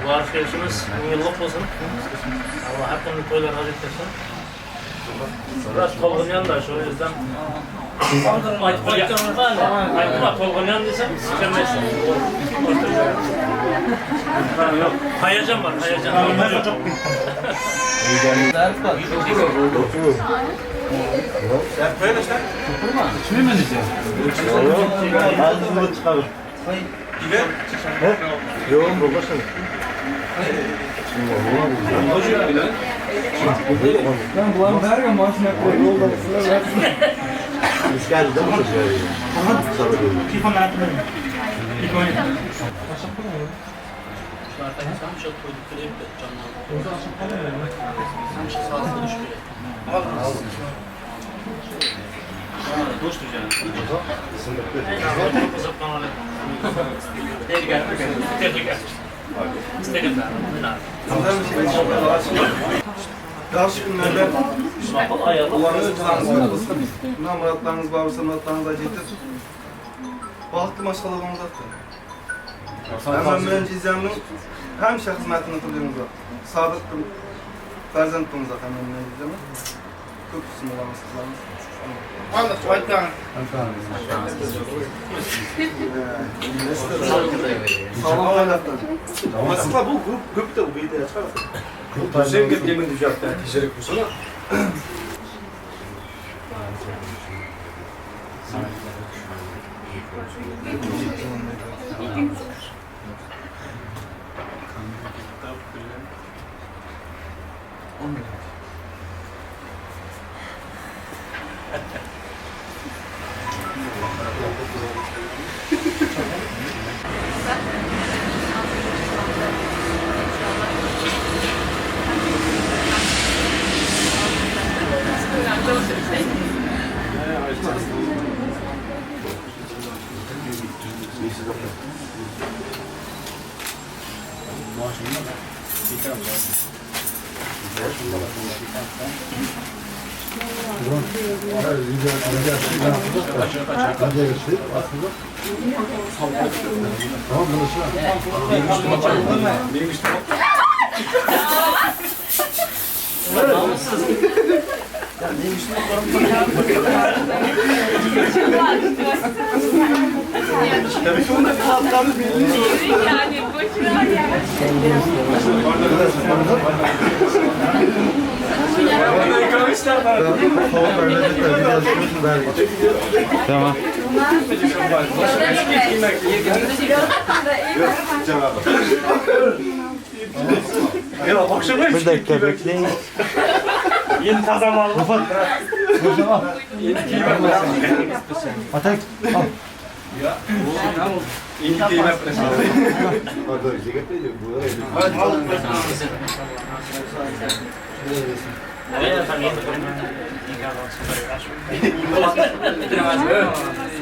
Barış gelişimiz yıllık olsun. Allah hakkında toylar hazret etsin. Biraz tolg'unyan da şu yüzden. Aytma tolg'unyan desem sıçramaysan. Yok, hayacan var, hayacan. Ağzını çıkarır. Yok, babasın. Ben bulan her gün maaşına koyuyorum. Biz geldi değil mi? Yaxşı günlərdə Allah'ın rızanızı kılsın. Buna muratlarınız varsa muratlarınıza yetir. Bahtlı maşallahınız attı. Hemen müncizəmin həmişə xidmətini qılıyorsunuz. Sadıq bir farzand qılınız hemen müncizəmin. Köp olsun Allah'ın kızlarınız. Sağlam evlatlar. Aslında bu grup grup da ubeyde açar. Düzen yemin düzeltti. Ticaret kursuna. Yani boşuna ya. Tamam. Bir dakika bekleyin. Yeni tazam aldım. Rıfat. Atak. Al.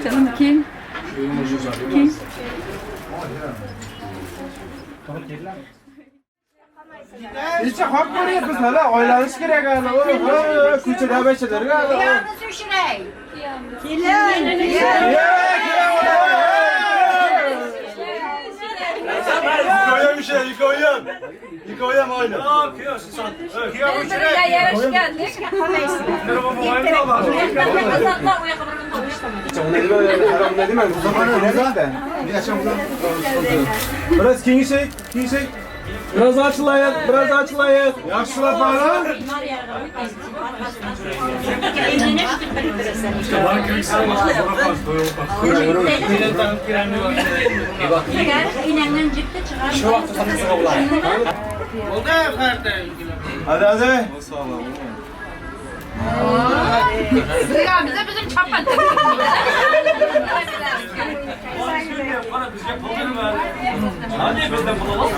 Canım kim? Kim? Necha haq ko'ryapmiz hala, oylanish kerak hali. Ko'chada bashalarga hali. Yalnız üşürey. Kelin. Yıkayam bir şey, yıkayam. Yıkayam aynı. Ne yapıyorsun sen? Yarış geldik. Biraz kengishik, kengishik. Biraz açılayıq, biraz açılayıq. Yaxşılab bana. Hadi hadi. Bize bizim çapan. Hadi bizden bulalım.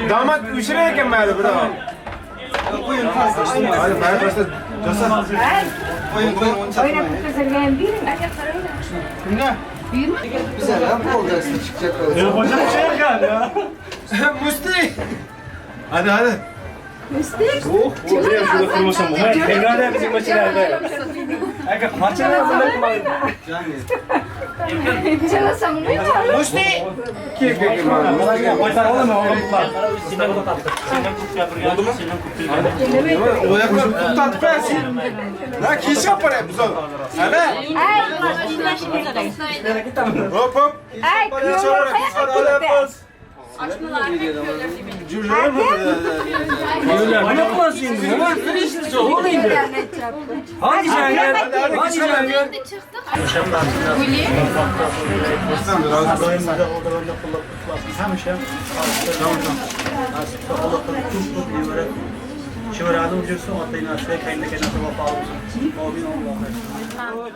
Damat üşüre ekan mayli biroq. Hadi mayli boshla. Josa. Oynab kızırgan bir mi? Kimga? Musti. Hadi hadi. Musti. Kel kel kel. Sendan ko'p tatliq. Sendan ko'p gapirgan, sendan ko'p bilgan. Oyoqlar to'xtatib qo'yasiz. La kechga olib boryapmiz. Ana. Hop hop. Ay, Olyapmiz. Chevarani yursin, ota-onasiga, qaynota-qaynonasiga vafo bo'lsin. Amin, Alloh.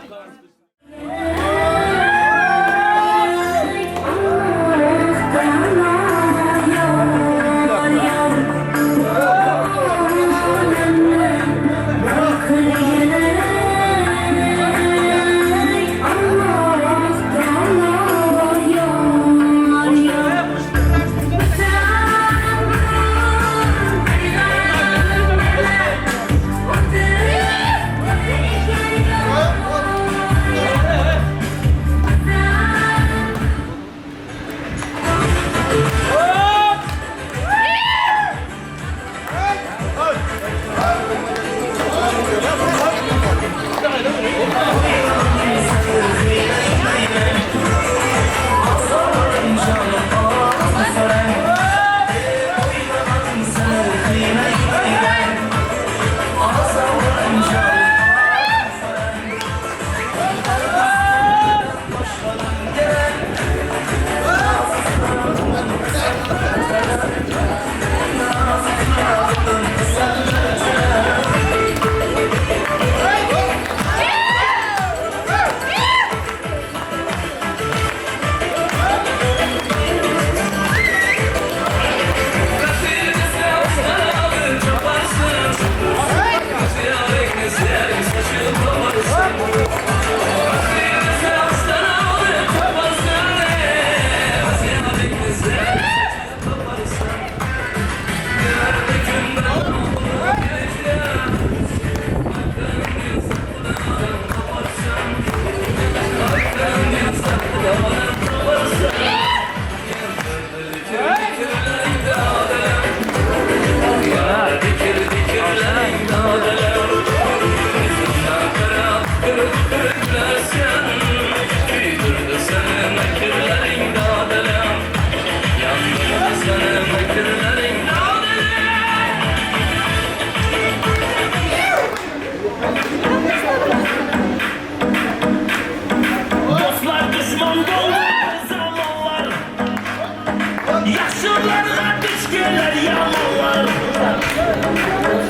Dostlar düşman doldu zamanlar. Yaşlılarga düşkünler yamanlar.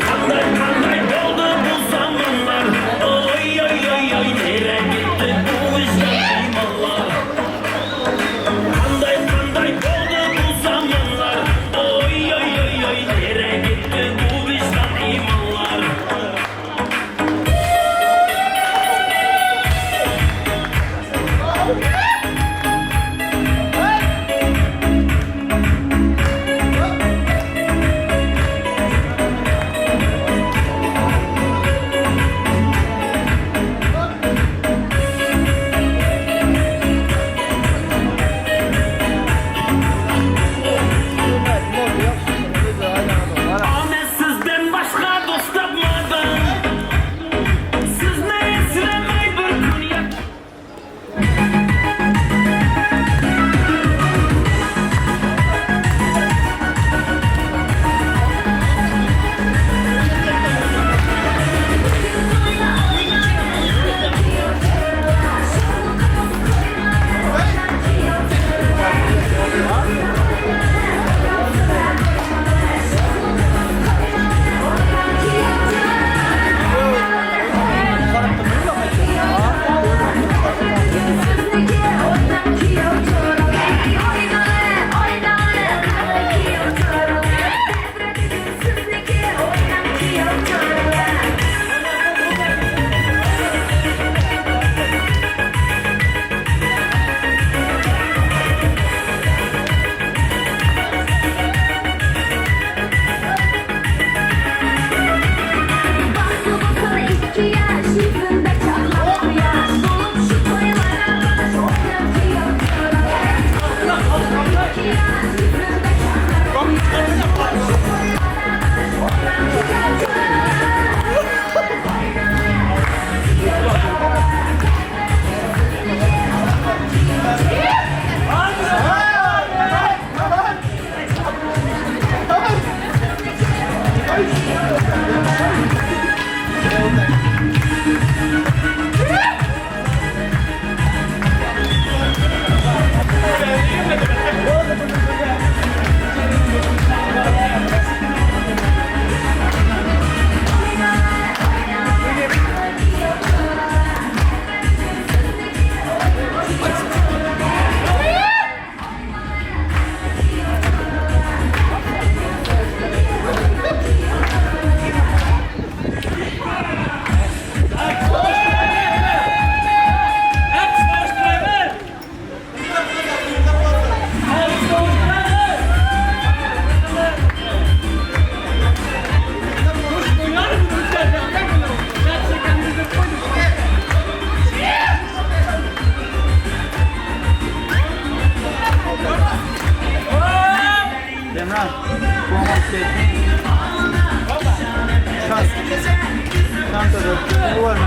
Kanday kanday doldu bu zamanlar. Oy oy oy oy nereye gitti bu vicdan imanlar. Kanday kanday doldu bu zamanlar. Oy oy oy oy nereye gitti bu vicdan imanlar. Kenan, Çantada bu var mı?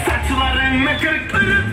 Saçlarımı kırptırıp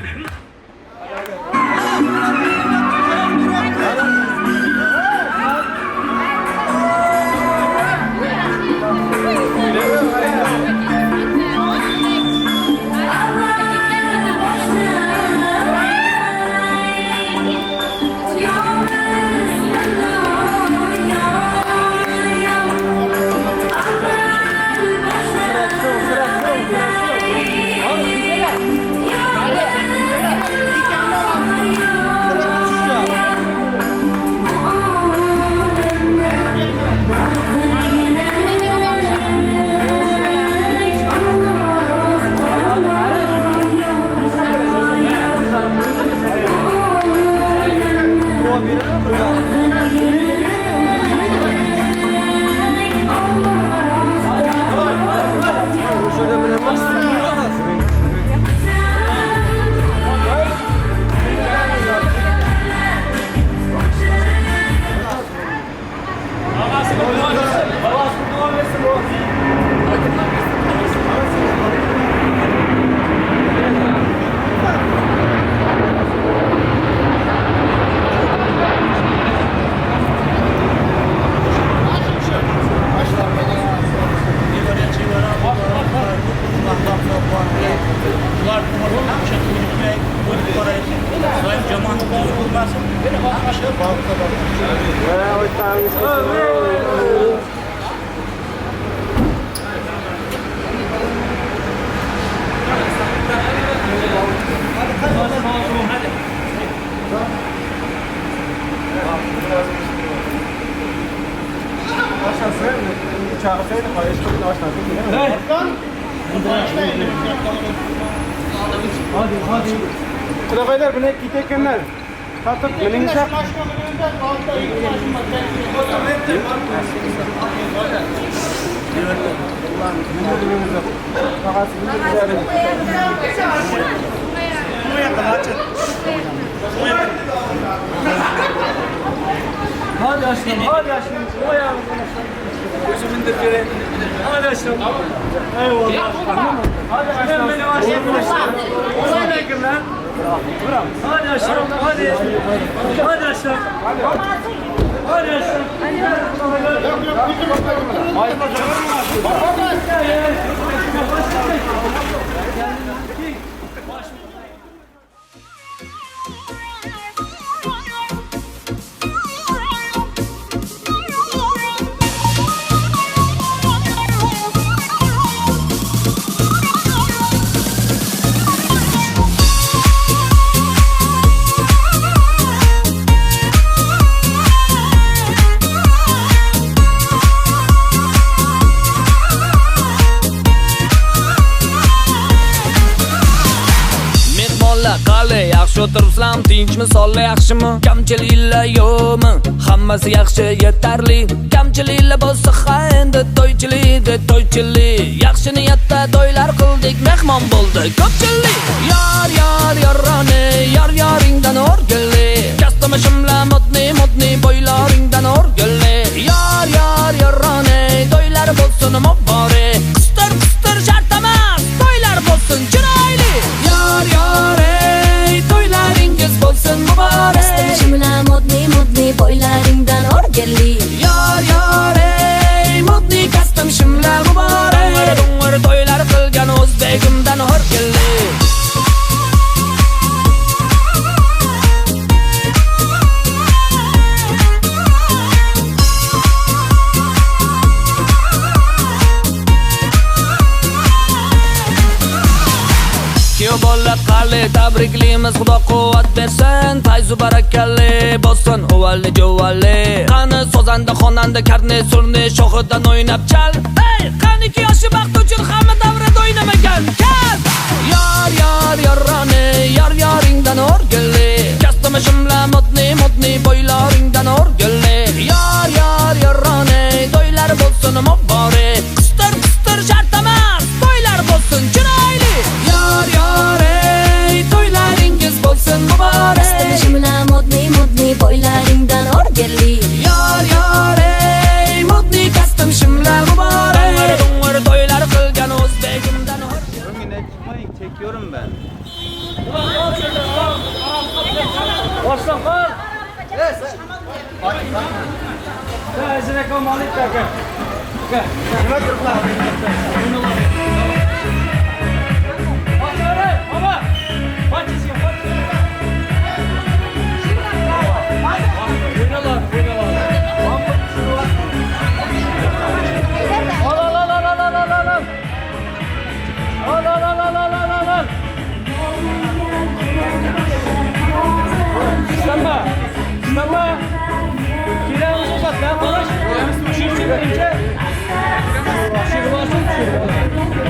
Hadi hadi. Qudag'aylar buni ketayotganlar. Tartib miningizlar. Hadi aslanım, hadi aslanım. O ayağını gözümün de fren. Hadi aslanım. Eyvallah. Hadi aslanım. Benim aslanım. Olay ne lan? Hadi aslanım, hadi. Hadi aslanım. Hadi aslanım. Yaxshi o'tiribsizlarmi, tinchmi, sonli yaxshimi? Kamchiliklar yo'qmi? Hammasi yaxshi, yetarli. Kamchiliklar bo'lsa ha endi to'ychilik, to'ychilik. Yaxshi niyatda to'ylar qildik, mehmon bo'ldi ko'pchilik. Yor yor yoroni, yor yoringdan o'rgilli. Kastoma shimla modni modni boylaringdan o'rgilli. Yor yor yoroni, to'ylar bo'lsin muborak. Qistir qistir shart emas, to'ylar bo'lsin chiroyli. Yor yor to'ylaringiz bo'lsin muborak. Shimla modni modni boylaringdan o'rgilli. Yor yor ey modni kastim shimla muborak. O'ng'ir to'ylar qilgan o'zbegimdan o'rgilli. Tabriklaymiz, Xudo quvvat bersin, fayzu barakali bo'lsin, uvalli juvalli. Qani sozanda, xonanda, karni, surni shoxidan o'ynab chal. Hey, qaniki yoshi baxt uchun hamma davrada o'ynamagan kal. Yor yor yoroni, yor yoringdan o'rgil. Boshdan qol. Sen aka malik aka. Aka. Nima turiblar? Baba. Al al al al al al al al. Al al al al al al al. Islanma. Islanma. Kiremiz uzat lan. Bana düşür ince. Düşür basın düşür.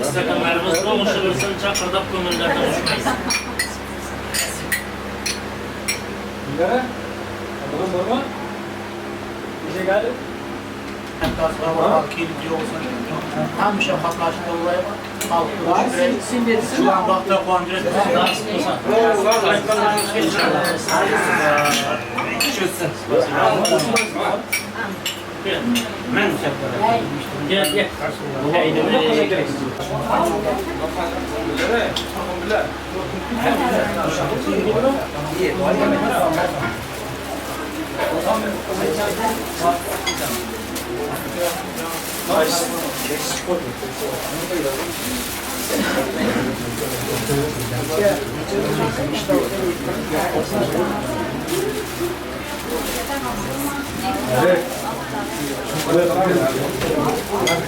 Istakanlarımız qo'ng'ishilsin, chaqırdab ko'ngillardan uchmaysiz. Həmişə xatlaşında olayım. Şulan vaxtda qondirib, nasip olsa. Gel, gel.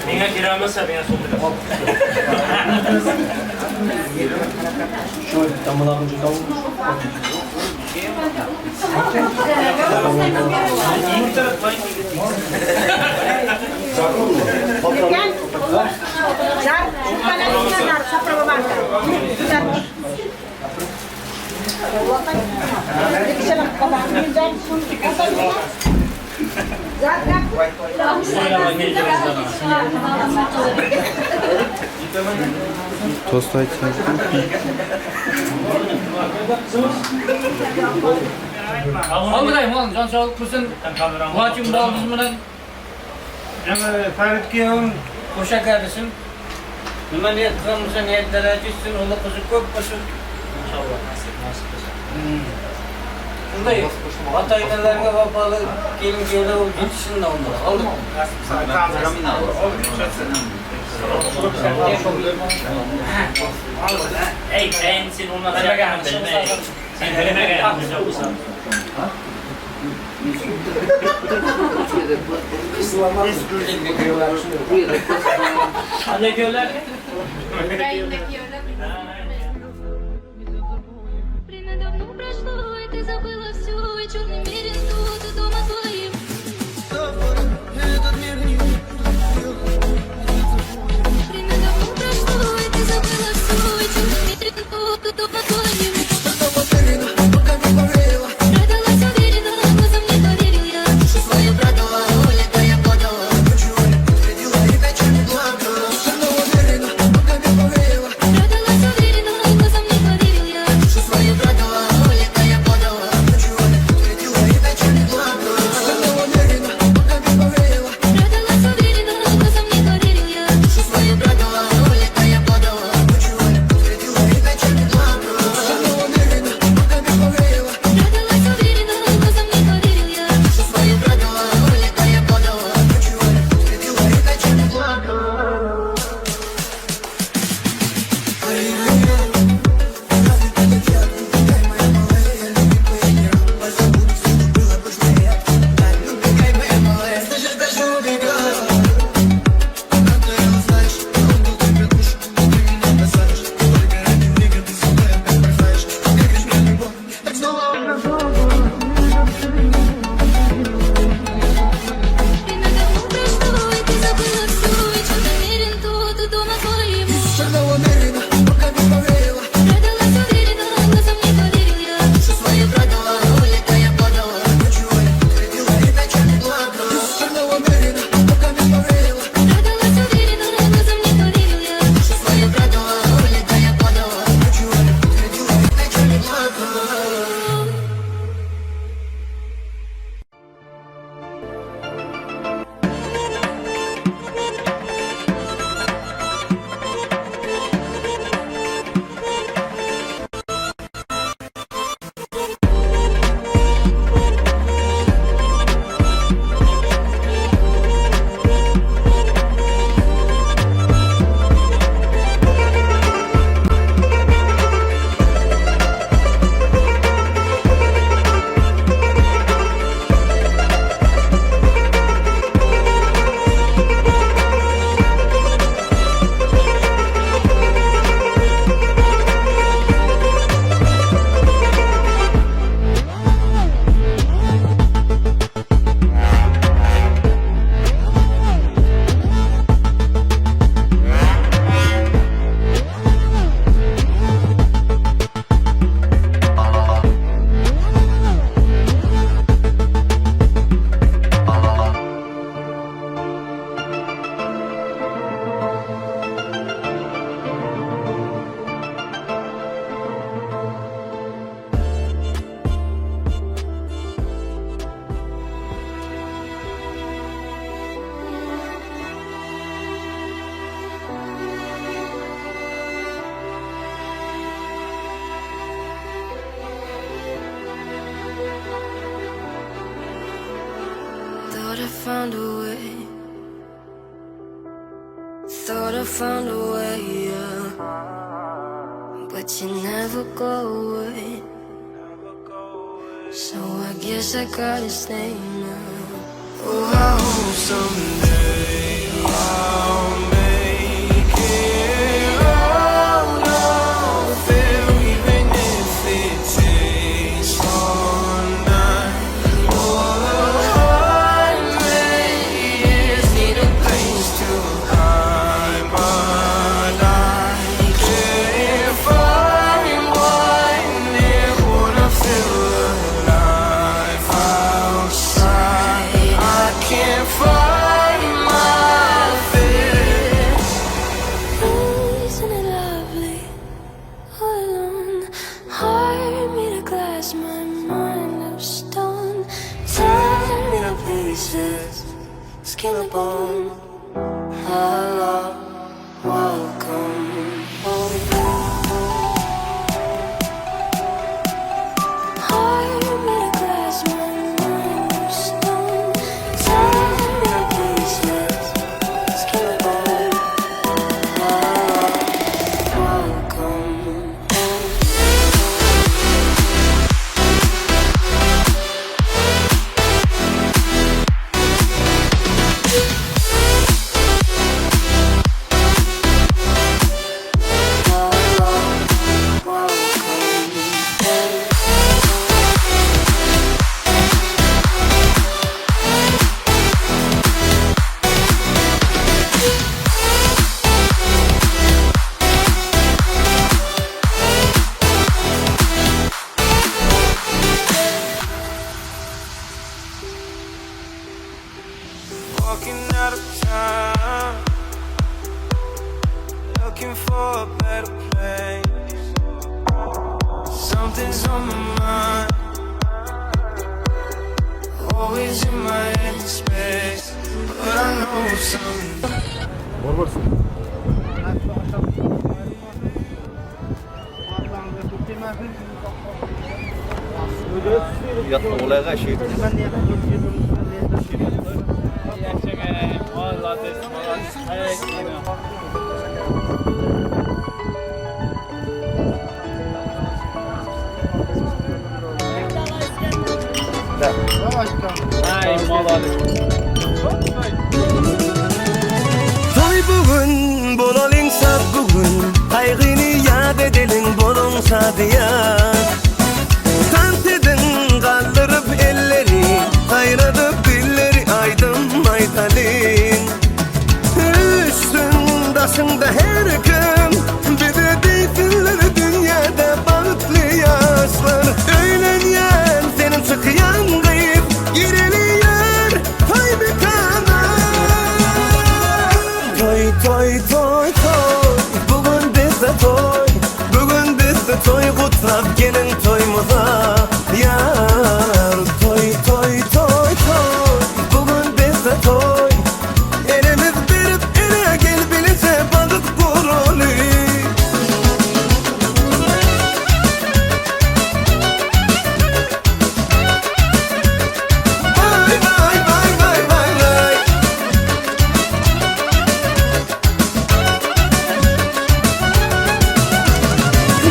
Menga kerak emas, menga so'm. Tost aytsangiz. Aldık jon sog'lik qilsin. Vachim bolamiz bilan Farid kuyovim qo'sha qarishim. Nima niyat qilgan bo'lsa niyatlari yetsin, o'g'li qizi ko'p bo'lsin. Inshaalloh nasib nasib bo'lsa. Shunday ota-onalarga vafoli kelin kuyovlar bo'lib yetishsin unda. Oldik. Ey, sen sen unaqa bilmay. Sen bilmagan bo'lsan. Qanday kuyovlar? Время давно прошло, и ты забыла все, и черный мерин тут, и дома твоим. Время давно прошло, и ты забыла все, и черный мерин тут, и дома твоим. Продалась уверенно. found a way. Thought I found a way, yeah. But you never go away. So I guess I gotta stay now. Oh, I hope someday I'll make it out of there, even if it takes all night. All the heartache is need a place to hide, but I can't find one. It wanna feel alive outside. I can't find my fear. Isn't it lovely? All alone, heart made of glass, my mind of stone. Tear me to pieces, skin to bone. Hello, welcome home. Heart made of glass, my mind of stone. Tear me to pieces, skin to bone. Hello, welcome home. Hello, welcome home. Walking out of time, looking for a better place. Something's on my mind, always in my head space. But I know some. Молодец, молодец. Ay, молодец. Toý bugün, bolalyň şat bugün. Kaygını yad edelim, bolun şadiyan. Tant edin, kaldırıp elleri, kaynadıp dilleri, aydın aytalin. Üstün daşında her gün, bize deysinler dünyada bahtlı yaşlar. Öylenyen senin çıkyan kıyıp, gireliyor toy mekana. Toy toy toy toy, bugün bizde toy. Bugün bizde toy, kutlap gelin toyumuza. Yar toy toy toy toy, bugün bizde toy. Elimiz berip ele gel bilece balık gurulu. Vay vay vay vay vay vay.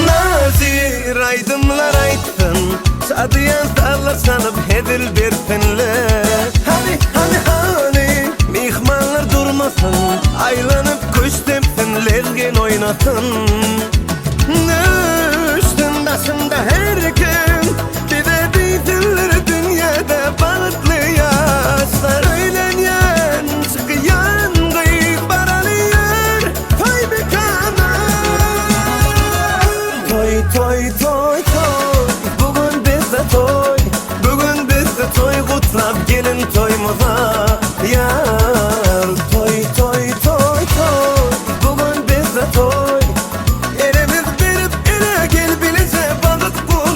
Nazir aydınlar aytsın, Sadıyan tarla sanıp hedil bersinler. Hani hani hani mihmanlar durmasın, Aylanıp kuş tepsin, lezgin oynasın. Üstün başında her gün bize deysinler dünyada bahtlı yaşlar. Öylenyen çıkyan kıyık baralıyor toy mekana. Toy toy toy toy, bugün bizde toy. Bugün bizde toy, kutlap gelin toyumuza. Yar toy toy toy toy, bugün bizde toy. Elimiz berip ele gel bilece balık bu.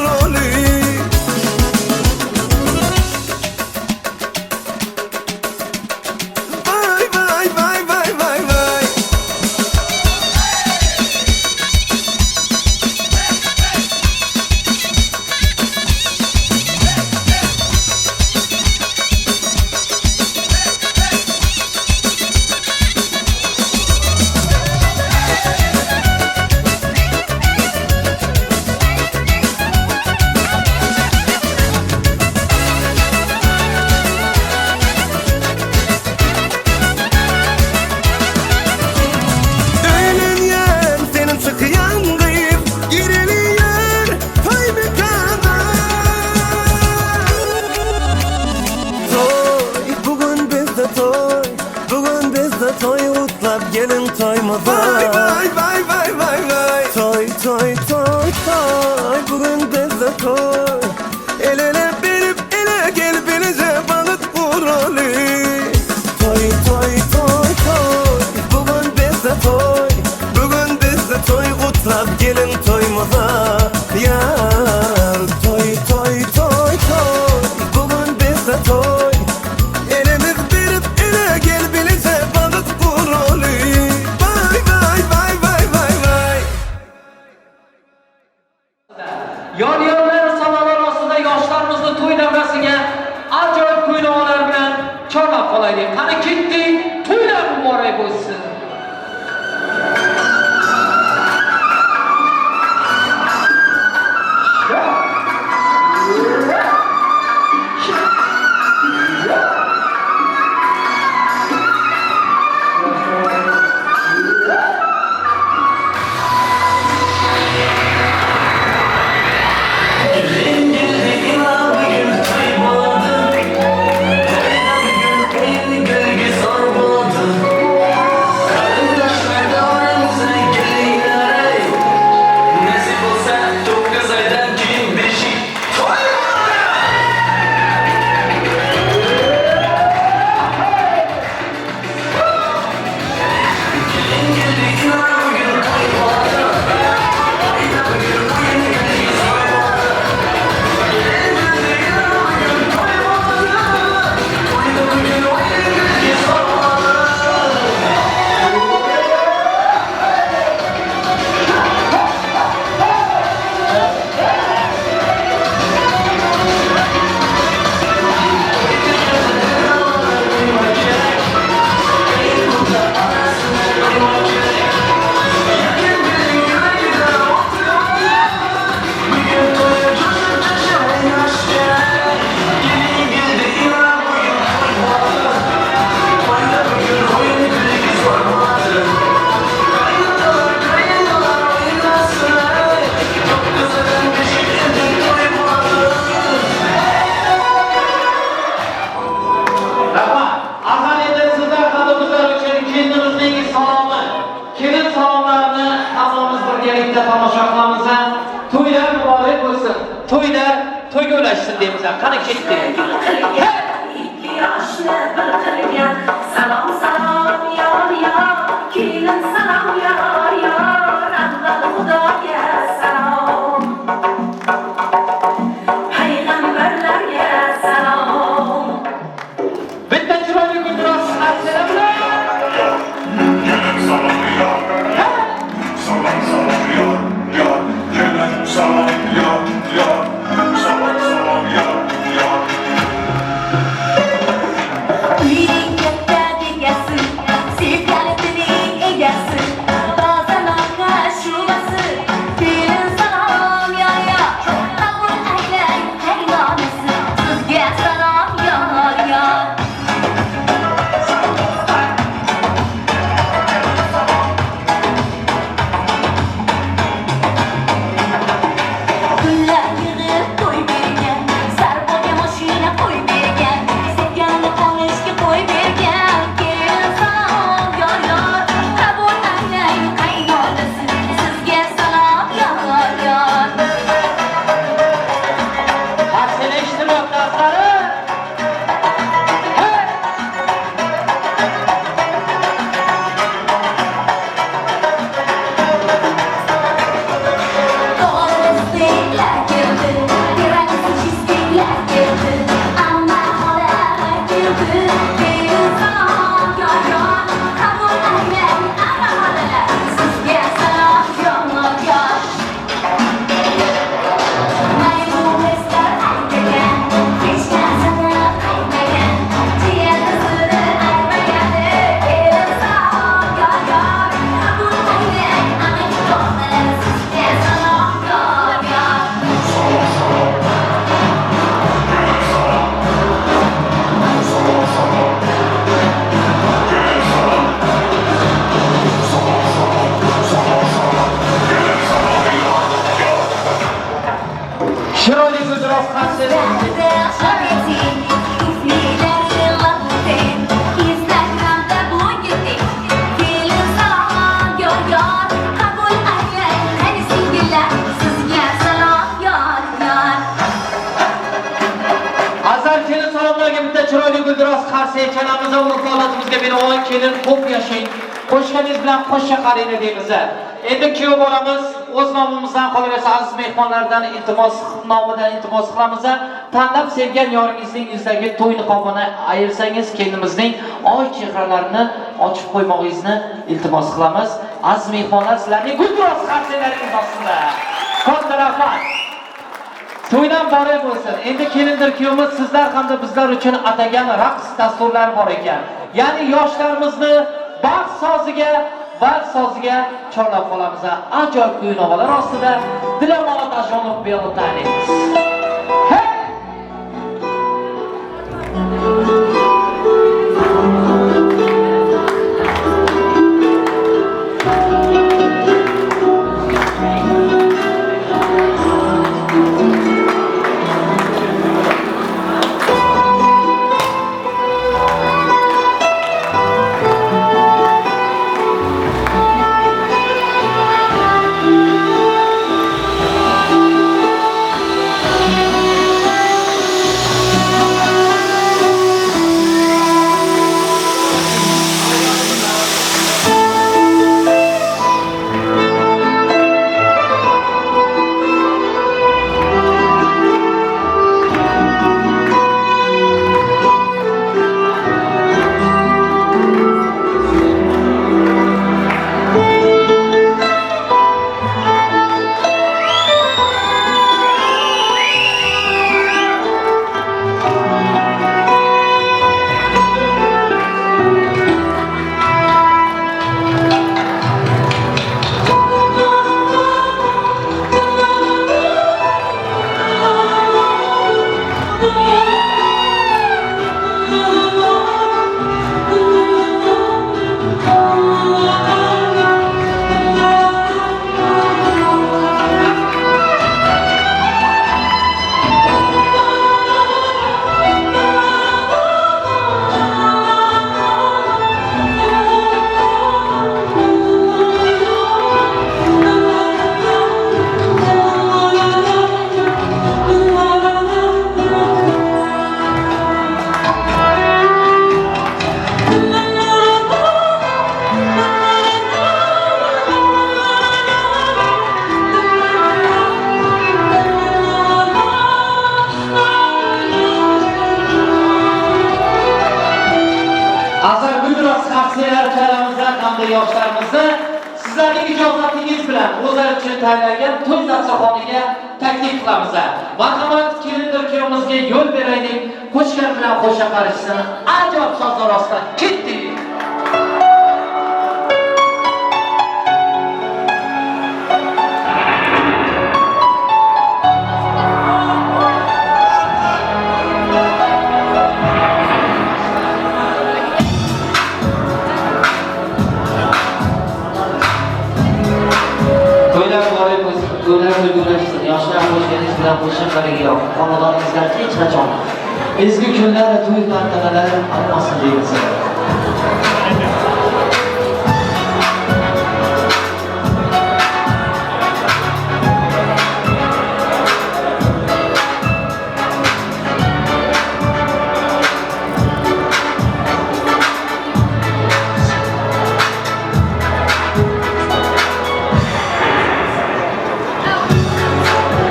Vay vay vay vay vay vay. Toy toy toy toy, bugün bizde toy. El ele berip ele gel bize balık vuralı. Toy toy toy toy, bugün bizde toy. Bugün bizde toy, kutlap gelin toyumuza yar. Toy toy toy toy, bugün bizde toy. Elimiz berip ele gel bize balık vuralı. Vay vay vay vay vay vay. Yor yorlar salolar ostida yoshlarimizni to'y davrasiga ajoyib kuy-navolar bilan chorlab qolaylik. Qani ketdik, to'ylar muborak bo'lsin. Rahmat. Ahal endi sizlar qadimizlar uchun kelinimizning salomi, kelin salomlarini hammamiz birgalikda tomosha qilamiz. To'ylar muborak bo'lsin. To'ylar to'yga ulashsin deymiz. Qani ketdik. Ikki yoshni bir qilgan, salom salom yor yor, kelin salom yor yor, avval Xudoga salom, payg'ambarlarga salom. Bitta chiroyli guldiroz archalar bilan. Salam yar, salam salam yar, yar, gelin salam yar, yar, salam salam yar, yar. Uyning katta bekasi, sevganitining egasi, ba'zan orqa shumasi, kelin salom yor yor, qabul aylay qaynonasi, sizga salom yor yor. Chalamiz urf-odatimizga binoan kelin ko'p yashang, qo'shganingiz bilan qo'sha qaringlar deymiz. Endi kuyov bolamiz o'z nomimizdan qolaversa aziz mehmonlardan iltimos nomidan iltimos qilamiz. Tanlab sevgan yoringizning yuzidagi to'y niqobini ayirsangiz, kelinimizning oy chehralarini ochib qo'ymog'ingizni iltimos qilamiz. Aziz mehmonlar, sizlarning gulduros qarsaklaringiz ostida. Katta rahmat. To'ydan bora bo'lsin. Endi kelindir kuyovimiz sizlar hamda bizlar uchun atagan raqs dasturlari bor ekan. Ya'ni yoshlarimizni baxt soziga, vals soziga chorlab qolamiz. Ajoyib kuy-navolar ostida Dilomonat Ajonov Белый танец. Hey! Yoshlarimizni sizlarning ijozatingiz bilan o'zlari uchun tayyorlangan to'y dasturxoniga taklif qilamiz. Marhamat, kelindir kuyovimizga yo'l beraylik. Qo'shgan bilan qo'sha qarishsin. Ajoyib sozlar ostida ketdik. Yoshlar qo'shganingiz bilan qo'sha qarang yo'q. Xonadoningizdan hech qachon ezgu kunlar, to'y tantanalar aytmasin deymiz.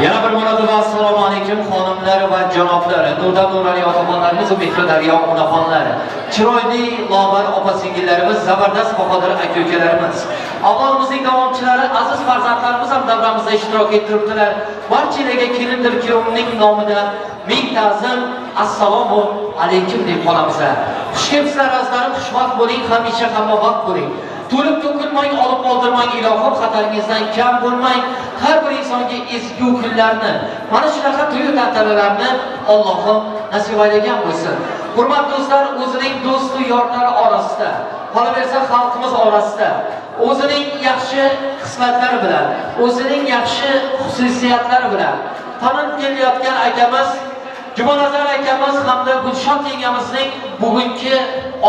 Yana bir marotaba assalomu alaykum xonimlar va janoblar, nurdan nurali otaxonlarimiz va mehri daryo onaxonlar, chiroyli lobar opa-singillarimiz, zabardast bahodir aka-ukalarimiz, avlodimizning davomchilari, aziz farzandlarimiz ham davramizda ishtirok ettiribdilar. Barchalarga kelindir kuyovning nomidan ming ta'zim, assalomu alaykum deb qolamiz. Xush kelibsizlar azizlarim, xushvaqt bo'ling, hamisha hamma vaqt bo'ling. To'lib to'kilmang, olib qoldirmang, ilohim xataringizdan kam bo'lmang. Har bir insonga ezgu kunlarni, mana shunaqa to'y tantanalarni Allohim nasib aylagan bo'lsin. Hurmatli do'stlar, o'zining do'stu yorlari orasida, qolaversa xalqimiz orasida o'zining yaxshi xislatlari bilan, o'zining yaxshi xususiyatlari bilan tanib kelayotgan akamiz Jumanazar akamiz hamda Gulshod yengamizning bugungi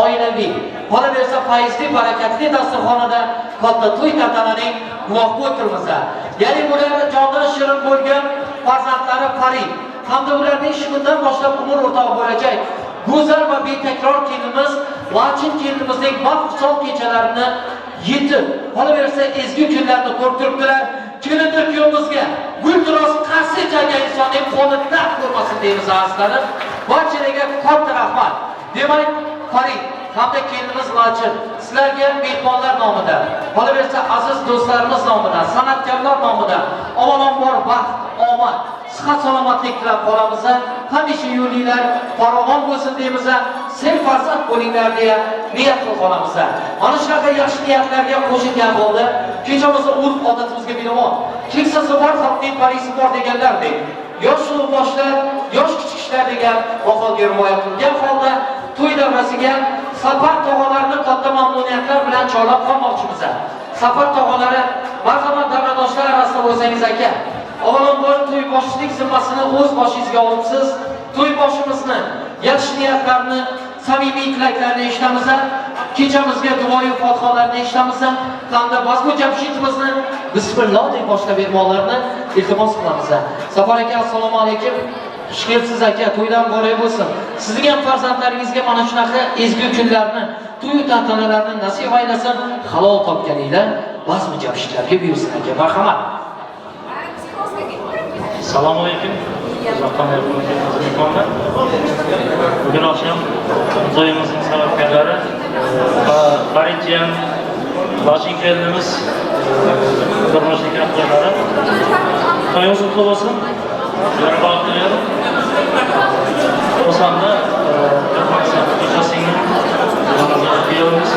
oilaviy, qolaversa fayzli, barakatli dasturxonada katta to'y tantananing guvohi bo'lib. Ya'ni bular jondan shirin bo'lgan farzandlari Farid hamda ularning shu kundan boshlab umr o'rtog'i bo'lajak Go'zal va betakror kelinimiz Lachin kelinimizning baxt kechalarini yetib, qolaversa ezgu kunlarni ko'rib turibdilar. Kelindir kuyovimizga gulduros qarshi chalgan insonning qo'li dard ko'rmasin deymiz azizlarim. Barchalarga katta rahmat. Demak, Farid hamda kelinimiz Lachin sizlarga mehmonlar nomidan, qolaversa aziz do'stlarimiz nomidan, san'atkorlar nomidan avvalambor baxt, omad, sihat salomatlik tilab qolamiz. Hamisha yo'linglar farovon bo'lsin deymiz. Serfarzand bo'linglar deya niyat qilib qolamiz. Mana shunaqa yaxshi niyatlarga qo'shilgan bo'ldi. Kechamizni urf odatimizga binoan, keksasi bor xalqning parisi bor deganlardek, yosh ulug'boshlar, yosh kichiklar degan maqolga rioya qilgan holda to'y davrasiga Safar tog'alarini katta mamnuniyatlar bilan chorlab qolmoqchimiz. Safar tog'alari, marhamat davradoshlar arasida bo'lsangiz aka, avvalambor to'y boshchilik zimmasini o'z boshingizga olibsiz. To'y boshimizni, yaxshi niyatlarni, samimiy tilaklarni eshitamiz. Kechamizga duoyu fotihalarni eshitamiz. Hamda bazmu jamshidimizni bismillah deb boshlab bermoqlarini iltimos qilamiz. Safar aka, assalomu alaykum. Xush kelibsiz aka, to'ydan muborak bo'lsin. Sizning ham farzandlaringizga mana shunaqa ezgu kunlarni, to'y tantanalarni nasib aylasin. Halol topganinglar bazmu jamshidlarga buyursin aka. Marhamat. Assalomu alaykum. Mehmonlar. Bugun oqshom to'yimizning sababkorlari Farid jiyan, Lachin kelinimiz turmush nikoh to'ylari. To'yimiz qutlu bo'lsin. Sizlarga baxt tilayman. O'shanda singlim, kuyovimiz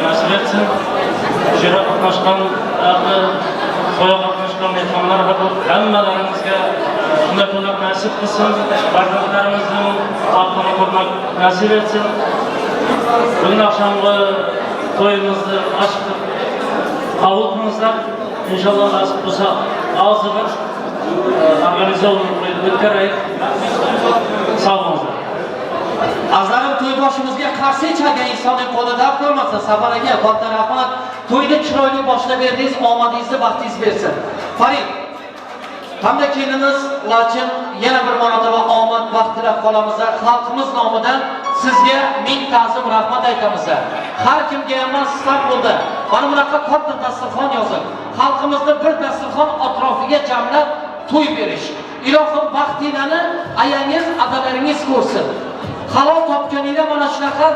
nasib etsin. Shu yerda qatnashgan to'yga qatnashgan mehmonlar hammalarimizga shunday to'ylar nasib qilsin. Farzandlarimizning baxtini ko'rmak nasib etsin. Bugun oqshomgi to'yimizni ochiq qabul qilingizlar. İnşallah nasip bo'lsa hozir organizatsion o'tkazaylik. Sog' bo'linglar. Azlarim to'y boshimizga qarshi chalgan insonning qo'li dard ko'rmasin. Safar aka, katta rahmat. To'yni chiroyli boshlab berdingiz, omadingizni, baxtingizni bersin. Farid hamda kelinimiz Lachin yana bir marotaba omad, baxt tilab qolamiz. Xalqimiz nomidan sizga ming ta'zim rahmat aytamiz. Har kimga emas Istanbulda mana bunaqa katta dasturxon yozib, xalqimizni bir dasturxon atrofiga jamlab to'y berish. Ilohim baxtinglarni ayangiz, adalaringiz ko'rsin. Halol topganinglar mana shunaqa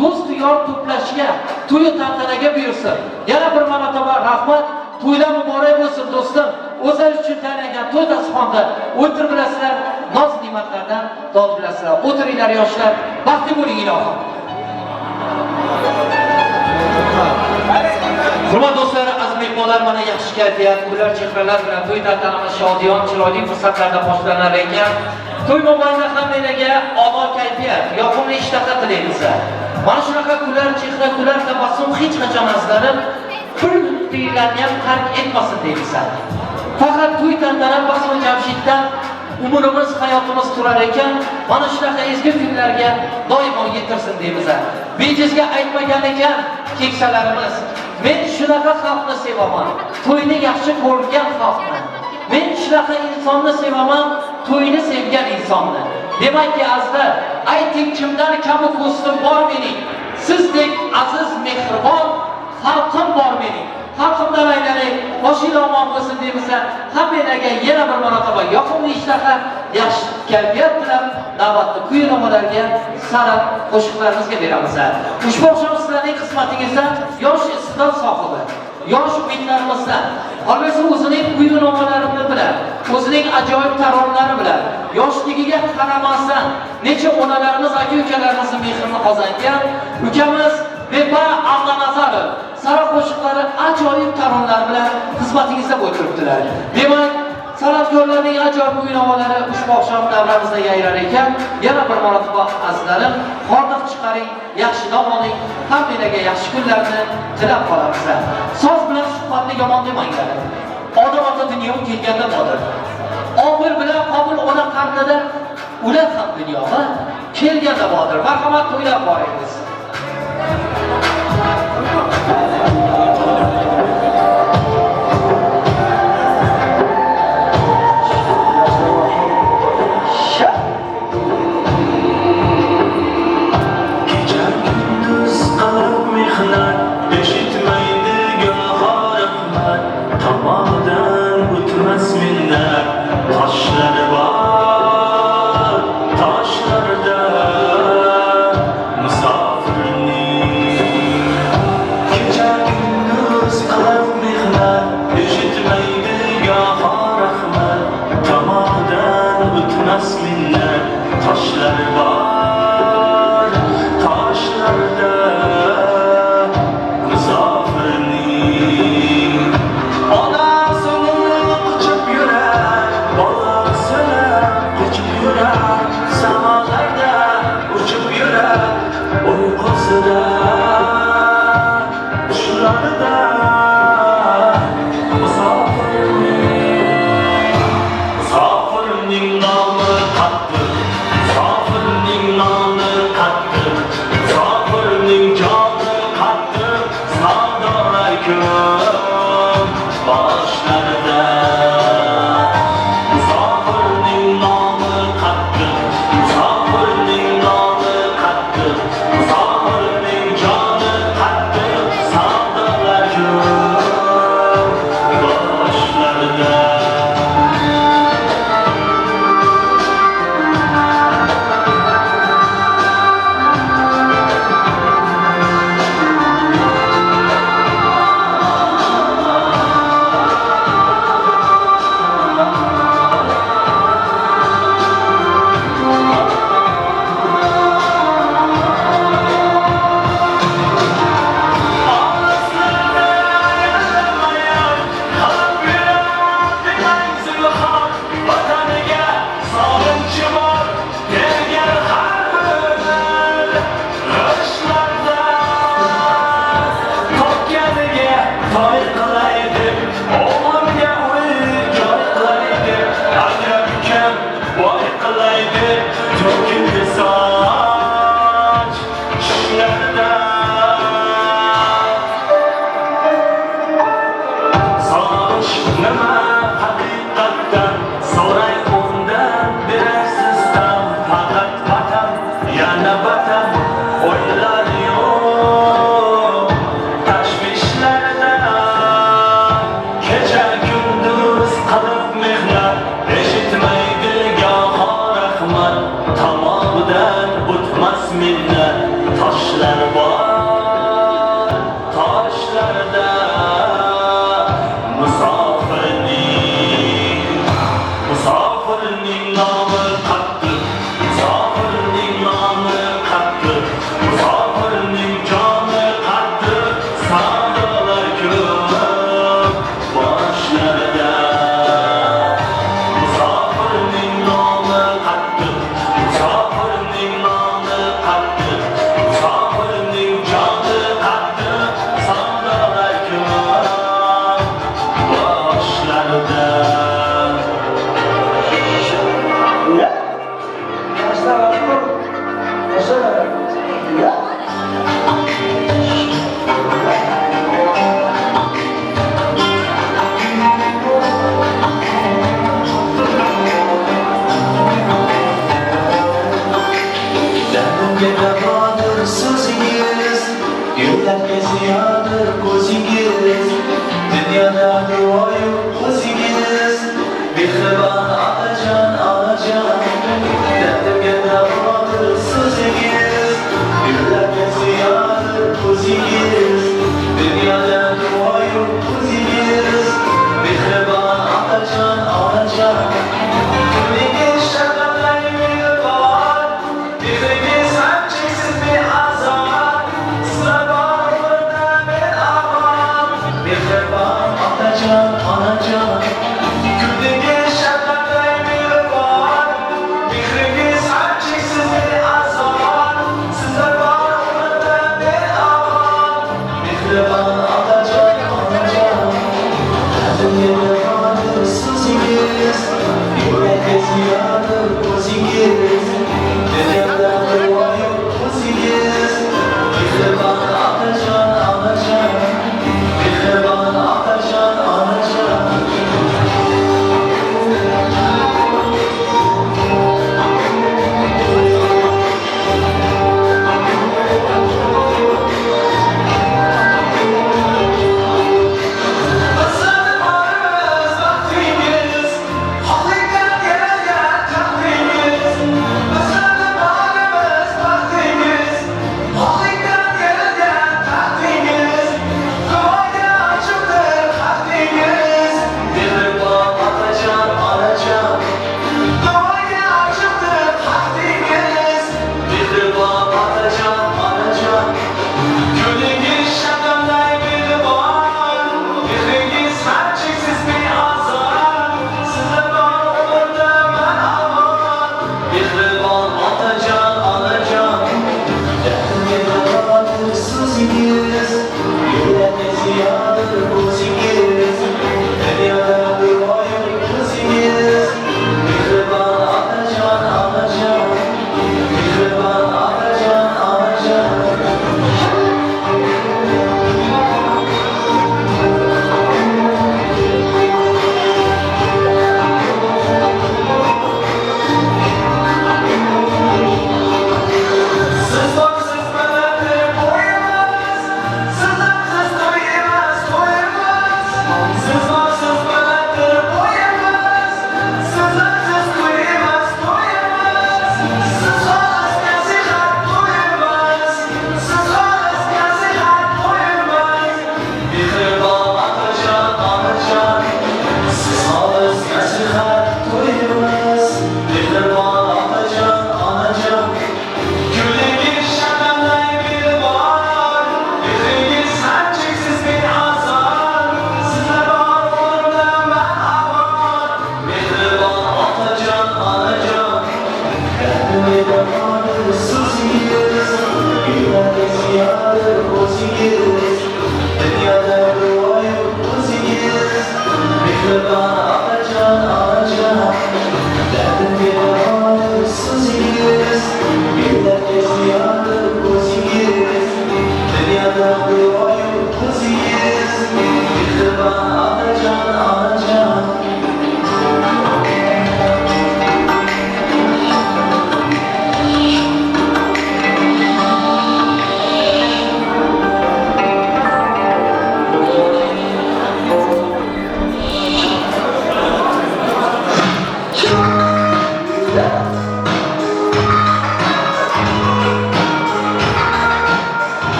do'st yor to'plashga, to'y tantanaga buyursin. Yana bir marotaba rahmat. To'ylar muborak bo'lsin do'stim. O'zlari uchun tayinlangan to'y dasturxonda o'tirib bilasizlar, noz ne'matlardan dod bilasizlar. O'tiringlar yoshlar, baxtli bo'ling ilohim. Hurmatli do'stlar, aziz mehmonlar, mana yaxshi kayfiyat, kular chehralar bilan to'y tantanamiz shodiyon, chiroyli fursatlarda boshlanar ekan. To'y mobaynida hammanglarga a'lo kayfiyat, yoqimli ishtaha tilaymiz. Mana shunaqa kular chehra, kular tabassum hech qachon azizlarim bir tiylarni ham tark etmasin deymiz. Faqat to'y tantana bazmi jamshiddan umrimiz, hayotimiz turar ekan, mana shunaqa ezgu kunlarga doimo yetirsin deymiz. Bejizga aytmagan ekan keksalarimiz, men shunaqa xalqni sevaman, to'yni yaxshi ko'rgan xalqni. Men shunaqa insonni sevaman, to'yni sevgan insonni. Demakki azizlar, ayting kimdan kamu ko'stim bor mening, sizdek aziz mehribon xalqim bor mening. Xalqimdan aylanay, boshinglar omon bo'lsin deymiz. Hammanglarga yana bir marotaba yoqimli ishtaha, yaxshi kayfiyat tilab navbatni kuy-navolarga san'at qo'shiqlarimizga beramiz. Ushbu oqshom sizlarning qismatingizda yosh iste'dod sohibi, yosh umidlarimizdan, qolmasa o'zining kuy-navolari bilan, o'zining ajoyib taronalari bilan, yoshligiga qaramasdan necha onalarimiz, aka-ukalarimizni mehrini qozongan ukamiz Vefa Allanazarov sara qo'shiqlari ajoyib taronalar bilan xizmatingizda o'tiribdilar. Demak, san'atkorlarning ajoyib kuy-navolari ushbu oqshom davramizda yayrar ekan, yana bir marotaba azizlarim, hordiq chiqaring, yaxshi dam oling, hammanglarga yaxshi kunlarni tilab qolamiz. So'z bilan suhbatni yomon demanglar. Odam ota dunyoga kelganda bodir. Omil bilan Qobil ona qarnida ular ham dunyoga kelganda bodir. Marhamat, to'ylab boringiz. Yana vatan o'ylar yo'q tashvishlarda. Kecha kunduz qilib mehnat, eshitmaydi goho rahmat. Tomog'idan o'tmas minnat, toshlar bor toshlarda. Musofirning, musofirning nomi qattiq, musofirning nomi qattiq, musofirning joni qattiq, savdolar ko'p boshlarida. Musofirning nomi qattiq, musofirning nomi qattiq, musofirning joni qattiq, savdolar ko'p boshlarida. Dardimga davodir so'zingiz, yo'llarga ziyodir ko'zingiz. Dunyoda duoyu o'zingiz, mehribon onajon, onajon. Dardimga davodir so'zingiz, yo'llarga ziyodir ko'zingiz. Dunyoda duoyu o'zingiz, mehribon onajon, onajon. Kimligingiz shafqatli mehribon, mehringiz ham cheksiz beazor. Sizlar bor umrda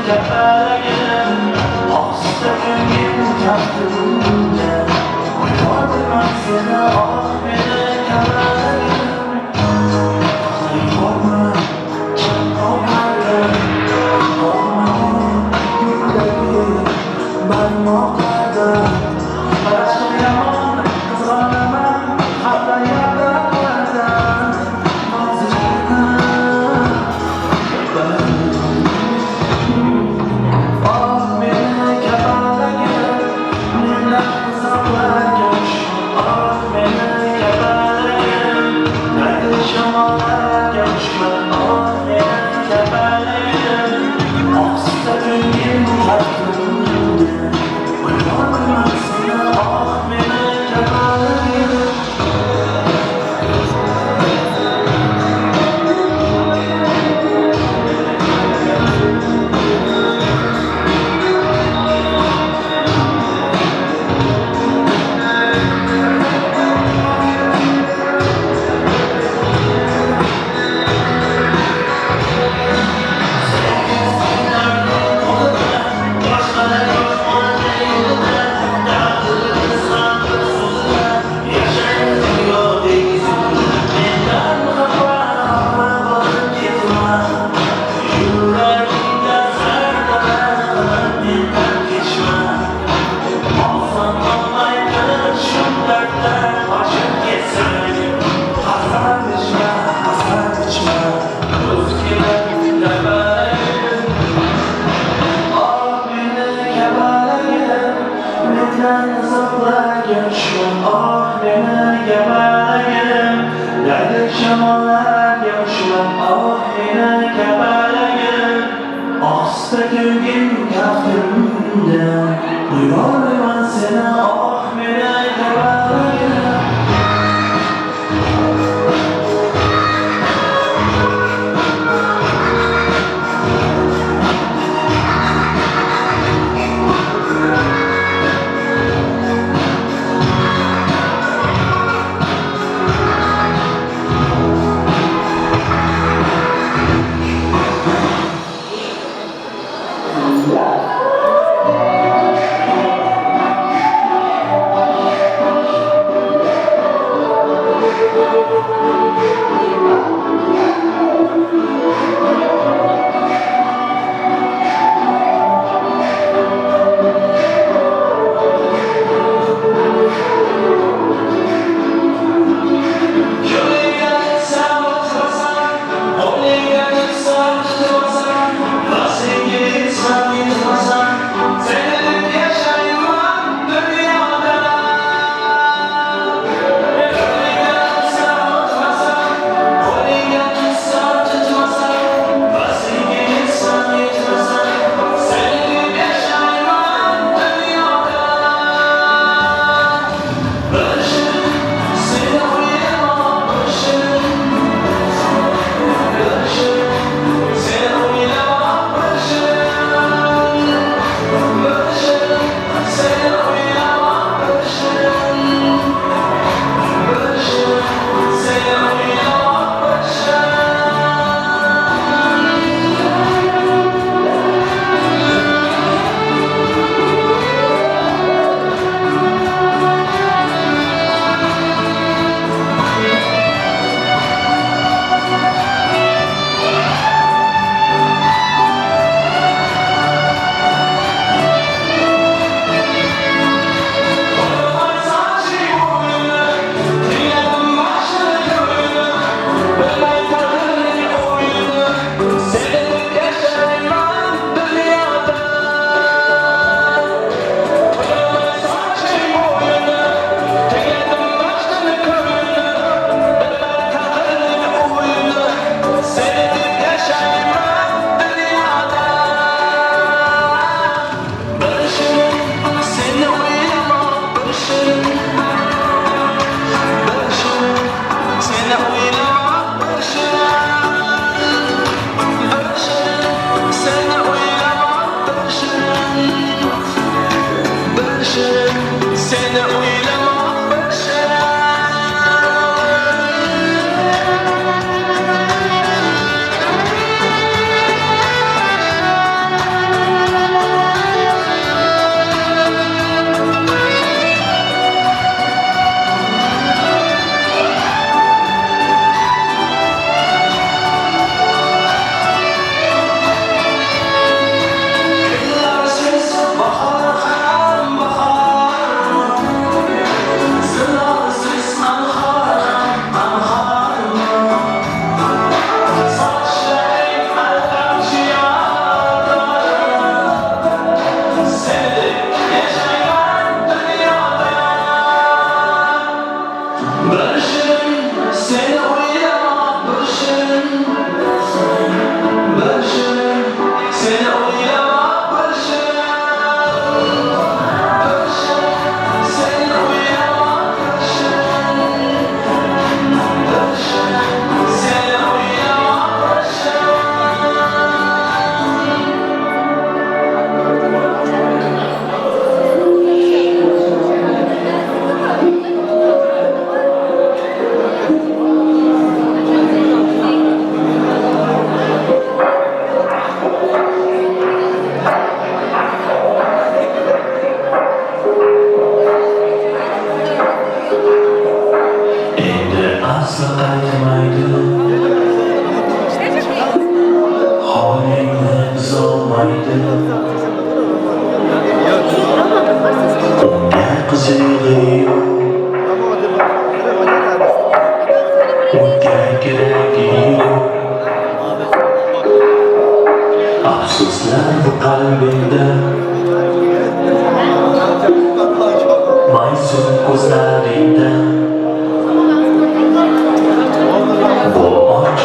Kapalagim, ohista ko'ngil kaftimda. Qo'yolmayman seni, oh meni kapalagim. To'xtay ko'rma, Ohista ko'ngil kaftimda qo'yolmayman seni, oh meni kapalagim.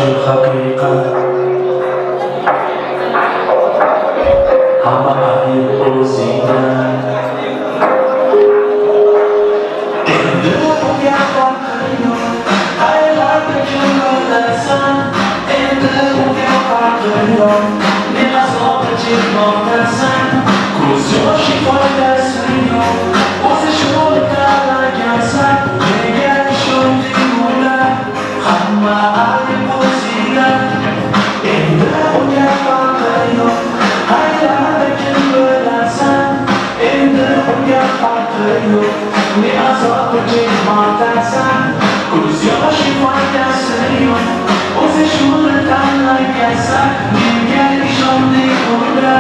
Shu haqiqat. Hamma ayb o'zingda. Endi unga farqi yo'q, qayerlarda kim bo'lasan. Endi unga farqi yo'q, ne azob chekmoqdasan. Ko'z yoshi foydasi yo'q, o'zi shuni tanlagansan. Nega ishonding unda, hamma ayb o'zingda. Endi unga farqi yo'q, qayerlarda kim bo'lasan. Endi unga farqi yo'q, ne azob chekmoqdasan. Ko'z yoshi foydasi yo'q, o'zi shuni tanlagansan. Nega ishonding unda,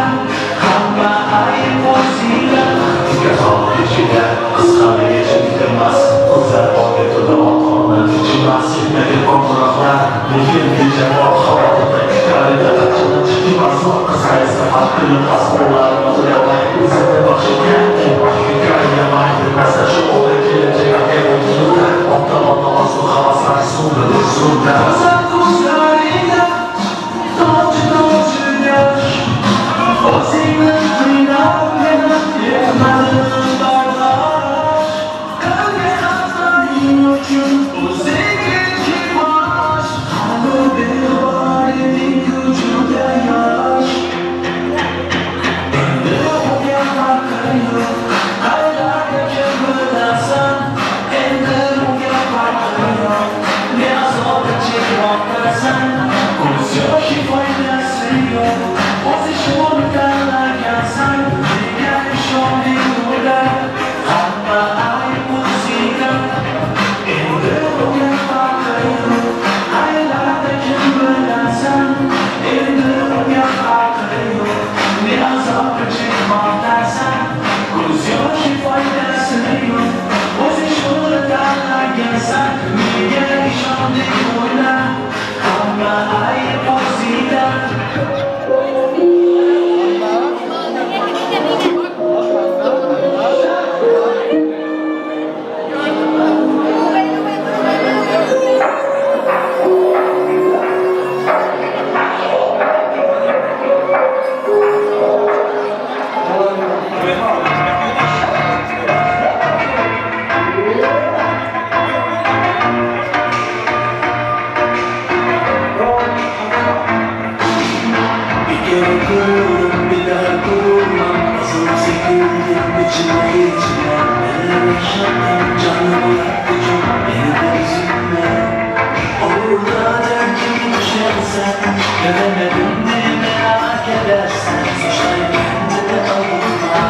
hamma ayb o'zingda. Ichida qisqaligicha bitirmas, qizlar onga to'la ota-ona tinchimas. Yetmagan qo'ng'iroqlar, lekin bejavob xavotirda kutarida qachon chiqmas. Qiz qaysi har kuni o'zini boshiga shu o'g'li kelajak ota-ona orzu havaslar so'nadi so'nda. Ko'zlaringda tomchi tomchi yosh, o'zingni qiynab meni yetmadim bardosh. Qilgan xatoing uchun o'zingga kimosh, hali bor eding juda yosh. Endi unga farqi yo'q, qayerlarda kim bo'lasan. Endi unga farqi yo'q, ne azob chekmoqdasan. Ko'z yoshi foydasi yo'q, o'zi shuni tanlagansan. Nega ishonding unda, hamma ayb o'zingda. Endi unga farqi yo'q, qayerlarda kim bo'lasan. Endi unga farqi yo'q, ne azob chekmoqdasan. Ko'z yoshi foydasi yo'q, o'zi shuni tanlagansan. Nega ishonding unda, hamma ayb o'zingda. Bir kere kırıldım, bir daha kırılmam. Nasıl sevildim içime içime. Neler yaşadım, canımı yaktı çok. Beni de üzülme. Olur da derdim düşersen, dönemedim diye merak edersen. Suçlayıp kendini alınma,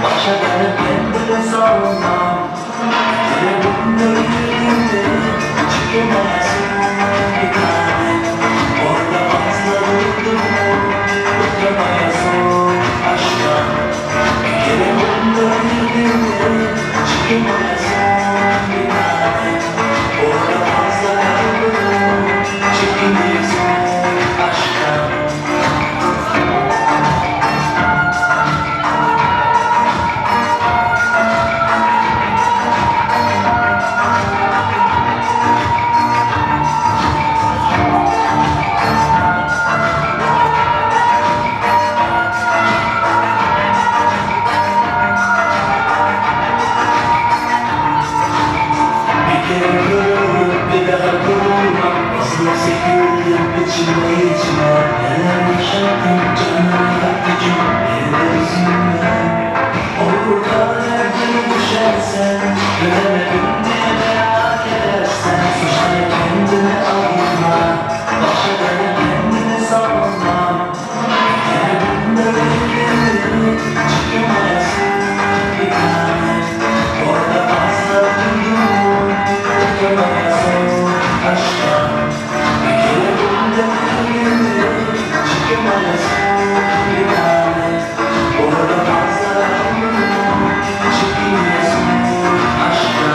başa dönüp kendini savunmam. Yine bunda girdim, çıkamazsın bir tane. Orada fazla durdum mu, utanmayasın aşka. Bir kere bunda girdim, çıkamazsın bir tane. Orada fazla durdum mu, çekiniyorsun aşka. Bir kere kırıldım, bir daha kırılmam. Nasıl sevildim içime içime. Neler yaşadım, canımı yaktı çok. Beni de üzülme. Olur da derdine düşersen, dönemedim diye merak edersen. Suçlayıp kendini alınma, başa dönüp kendini savunma. Bir kere bunda bekledim, çıkamayasın bir tane. Orada fazla durdum, utanmayasın aşka. Bir kere bunda bekledim, çıkamayasın bir tane. Orada fazla durdum, çekiniyorsun aşka.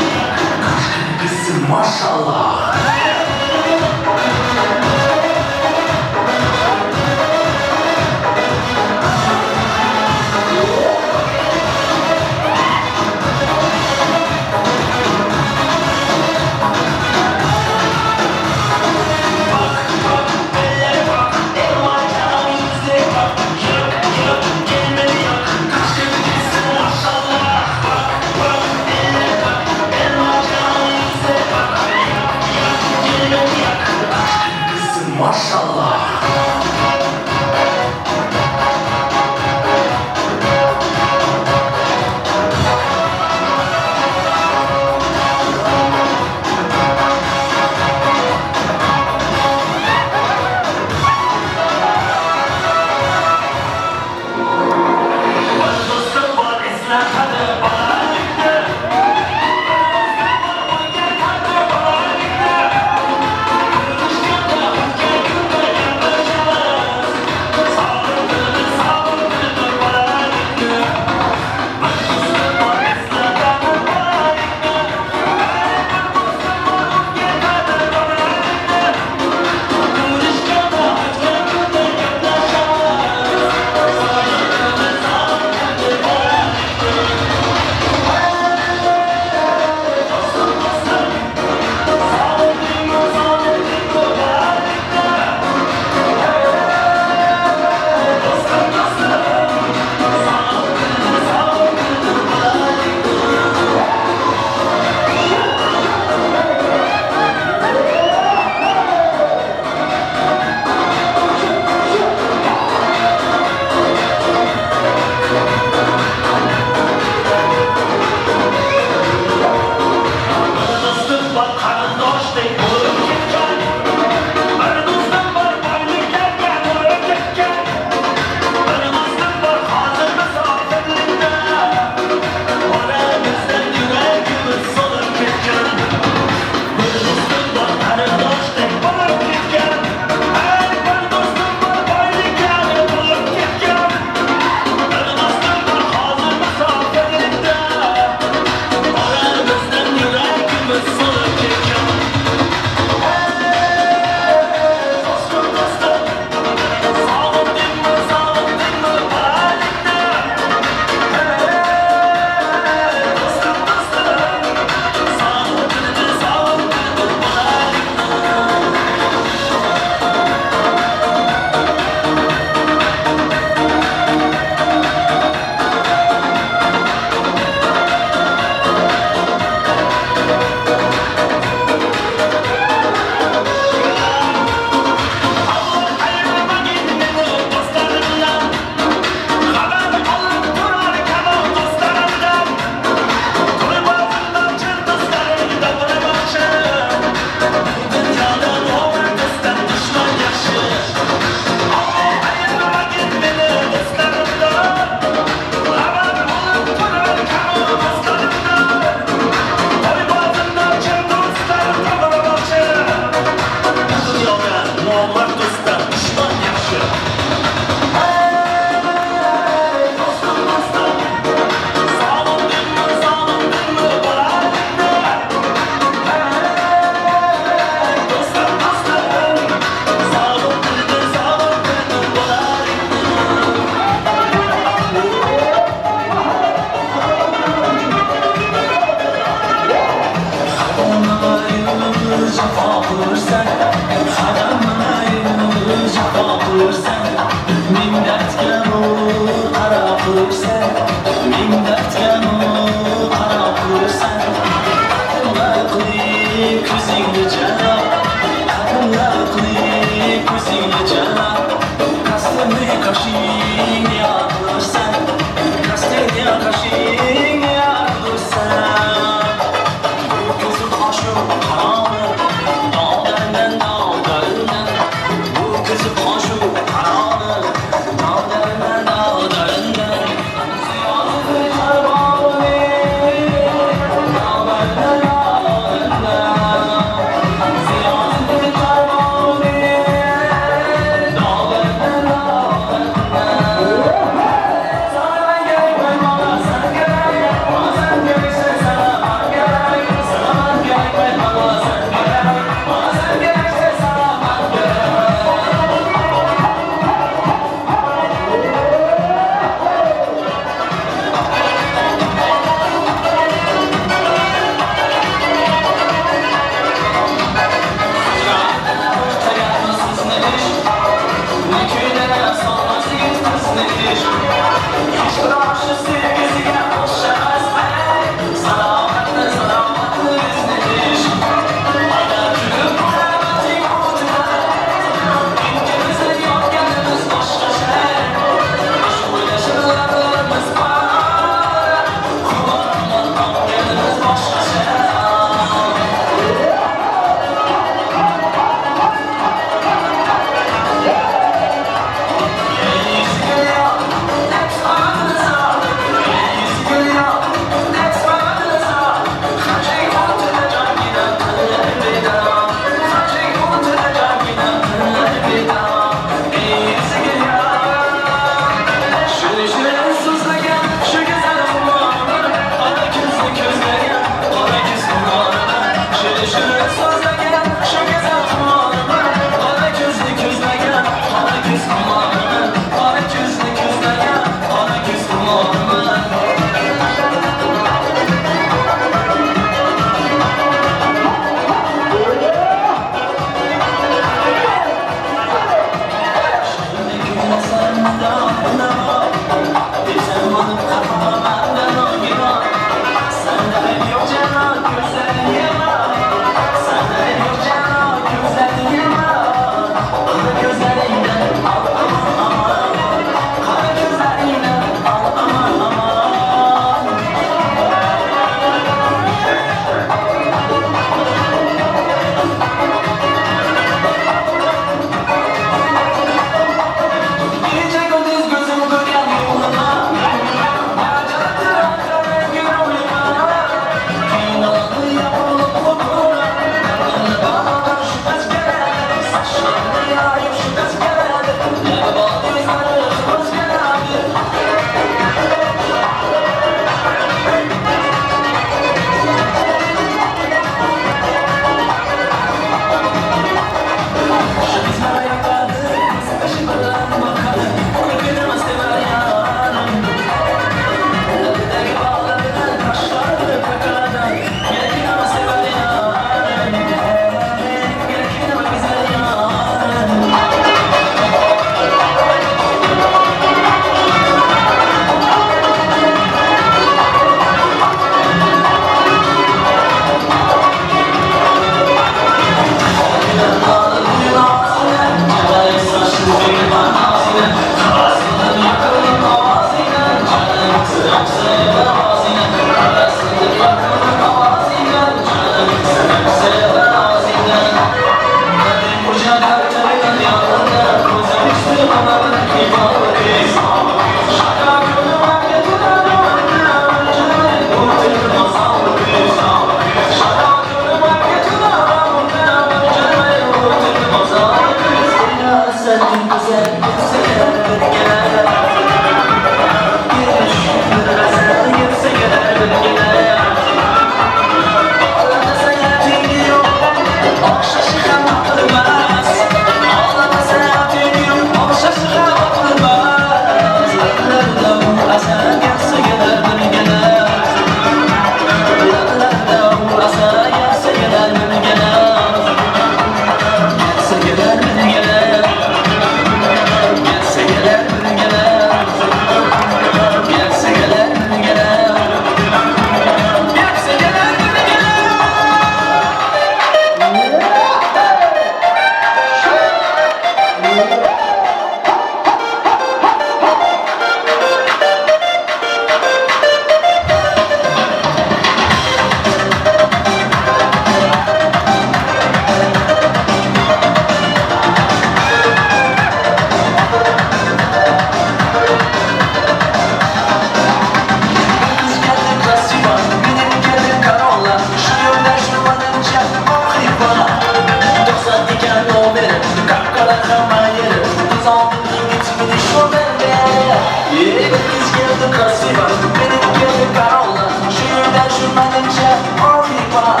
Menimcha oliyman.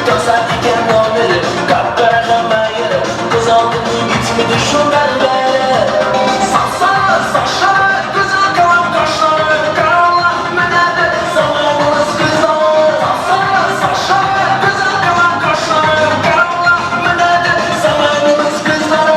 To'sar ekan nomeri, qap-qora hamma yeri. Ko'z oldimdan gitmedi shu berberi. Sapsarı saçları, güzel kalan kaşları, karalar menedi zamanımız güzel. Sapsarı saçları, güzel kalan kaşları, karalar menedi zamanımız güzel.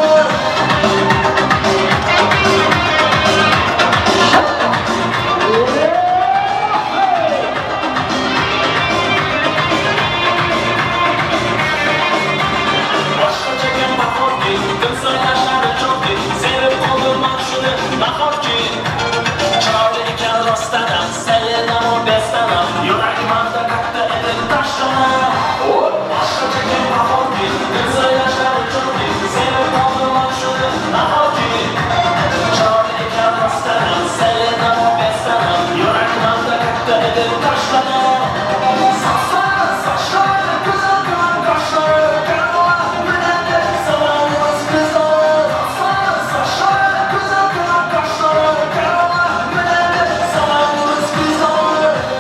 Boshqacha bahorki, kimsa yashlari cho'kki, sevib qoldim shuni nahotki. Chiroyli ekan rostdan ham, sayyidam u bestan ham, yurak manda katta edi tashlana. Boshqacha bahorki, kimsa yashlari cho'kki, sevib qoldim shuni nahotki. Chiroyli ekan rostdan ham, sayyidam u bestan ham, yurak manda katta edi tashlana. Sapsarı saçları, güzel kalan kaşları, karalar menedi zamanımız güzel. Sapsarı saçları, güzel kalan kaşları, karalar menedi zamanımız güzel. Sapsarı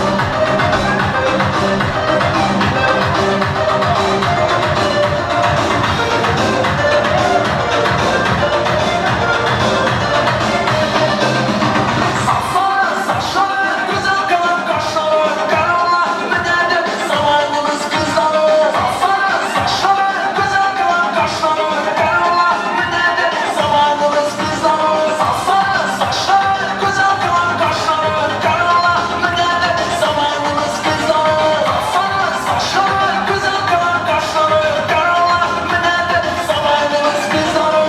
saçları, güzel kalan kaşları, karalar menedi zamanımız güzel. Sapsarı saçları, güzel kalan kaşları, karalar menedi zamanımız güzel. Sapsarı saçları, güzel kalan kaşları, karalar menedi zamanımız güzel. Sapsarı saçları, güzel kalan kaşları, karalar menedi zamanımız güzel.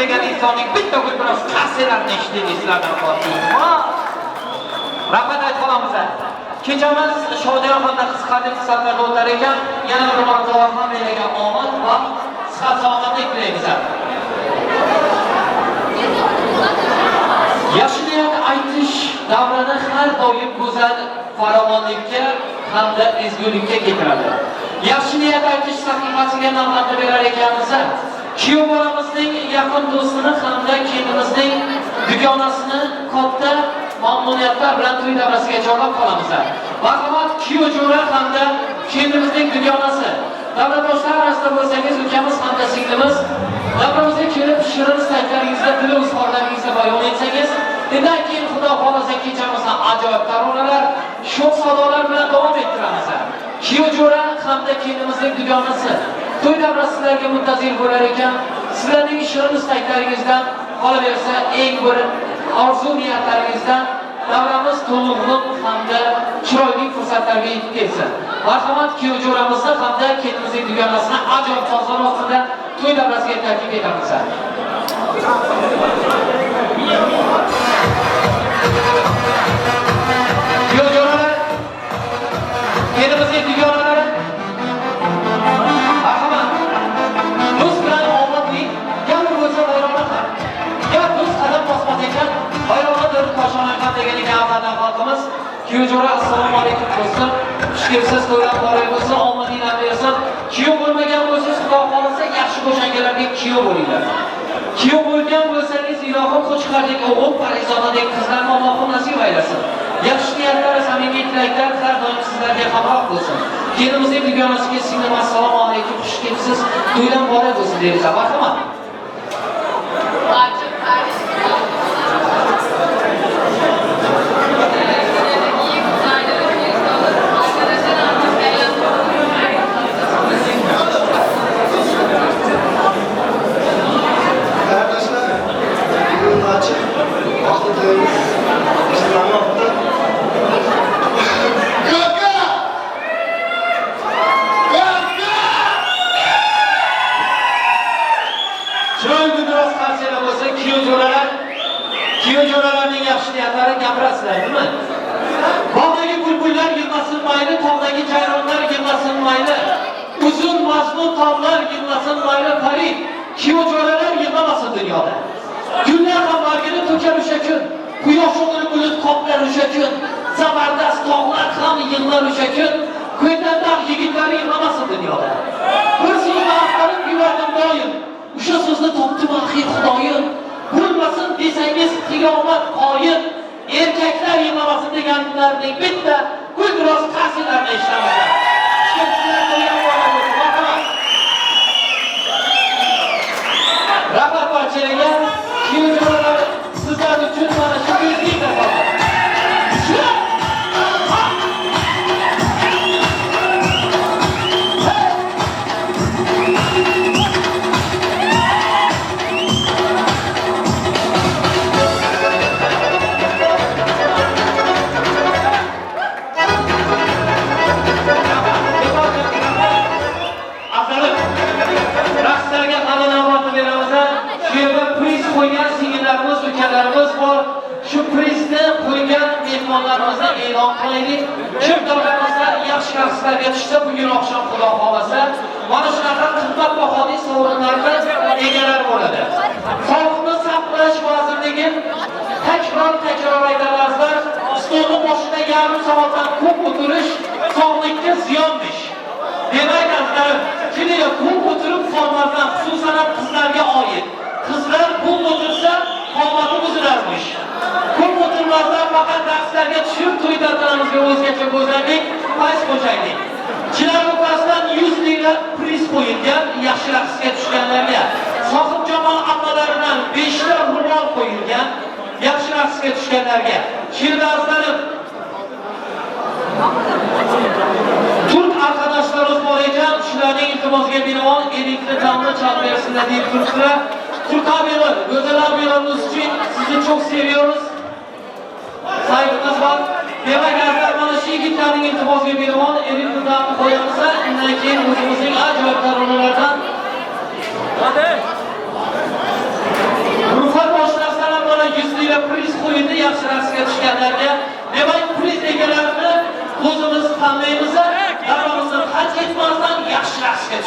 degan insonning bitta gulbiroz qarsalarini eshitdik sizlardan Rahmat aytib qolamiz. Kechamiz shodiyon hamda qiziqarli fursatlarda o'tar ekan, yana bir marotaba hammalarga omad va sihat salomatlik tilaymiz. Yaxshi niyat aytish davrani har doim go'zal farovonlikka hamda ezgulikka keltiradi. Yaxshi niyat aytish sahifasiga navbatni berar ekanmiz. Kuyov bolamizning yaqin do'stini hamda kelinimizning dugonasini katta mamnuniyatlar bilan to'y davrasiga chorlab qolamiz. Marhamat, kuyov jo'ra hamda kelinimizning dugonasi. Davradoshlar orasida bo'lsangiz, ukamiz hamda singlimiz davramizga kelib shirin istaklaringizni, dil izhorlaringizni bayon etsangiz, undan keyin Xudo xohlasa kechamizni ajoyib taronalar, sho'x sadolar bilan davom ettiramiz. Kuyov jo'ra hamda kelinimizning dugonasi to'y davrasi sizlarga muntazir bo'lar ekan, sizlarning shirin istaklaringizdan qolaversa eng bir orzu niyatlaringizdan davramiz to'lug'liq hamda chiroyli fursatlarga yetib kelsin. Marhamat, kuyov jo'ramizni hamda kelinimizning dugonasini ajoyib sozlar ostida to'y davrasiga taklif etamiz. Kuyov jo'ralar, kelinimizning dugonalari, marhamat. Do'st bilan omadli, gap bo'lsa vayrona ham. Gap do'st qadam bosmas ekan, vayronadir koshona ham degan ekan avvaldan xalqimiz. Kuyov jo'ra, assalomu alaykum do'stim. Xush kelibsiz, to'ylar muborak bo'lsin, omadinglar bersin. Kuyov bo'lmagan bo'lsangiz, Xudo xohlasa yaxshi qo'shangalarga kuyov bo'linglar. Kuyov bo'lgan bo'lsangiz, ilohim Qo'chqordek o'g'il, Parizodadek qizlarni Allohim nasib aylasin. Yaxshi niyatlar, samimiy tilaklar har doim sizlarga hamroh bo'lsin. Kelinimizning dugonasiga singlim, assalomu alaykum, xush kelibsiz, to'ylar muborak bo'lsin deymiz. Marhamat.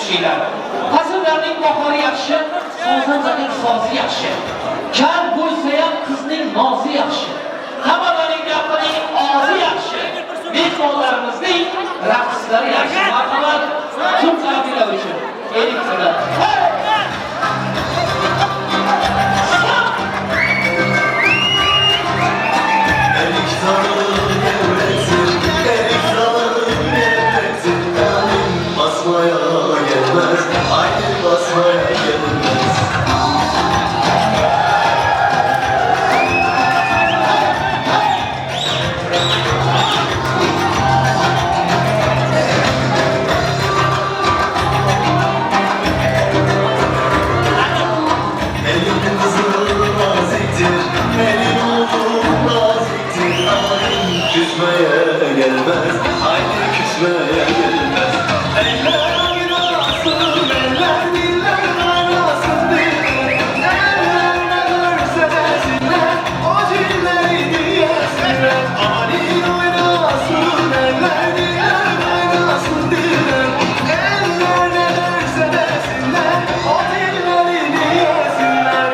tushinglar. Fasllarning bahori yaxshi, sozandaning sozi yaxshi. Kar bo'lsa ham qizning nozi yaxshi. Hammalaring gapining ozi yaxshi. Mehmonlarimizning raqslari yaxshi. Marhamat, tüm qabila uchun. Elik qiladi. Erik dalı devretir, erik dalı devretir. Basmaya gelmez, haydi basmaya gelmez. Elin kızı naziktir, elin oğlu naziktir. Aman küsmeye gelmez, haydi küsmeye gelmez. Eller oynasın, eller diller oynasın diller. Eller ne derse desinler, o cilleri diyesinler. Amanin oynasın, eller diller oynasın diller. Eller ne derse desinler, o dilleri diyesinler.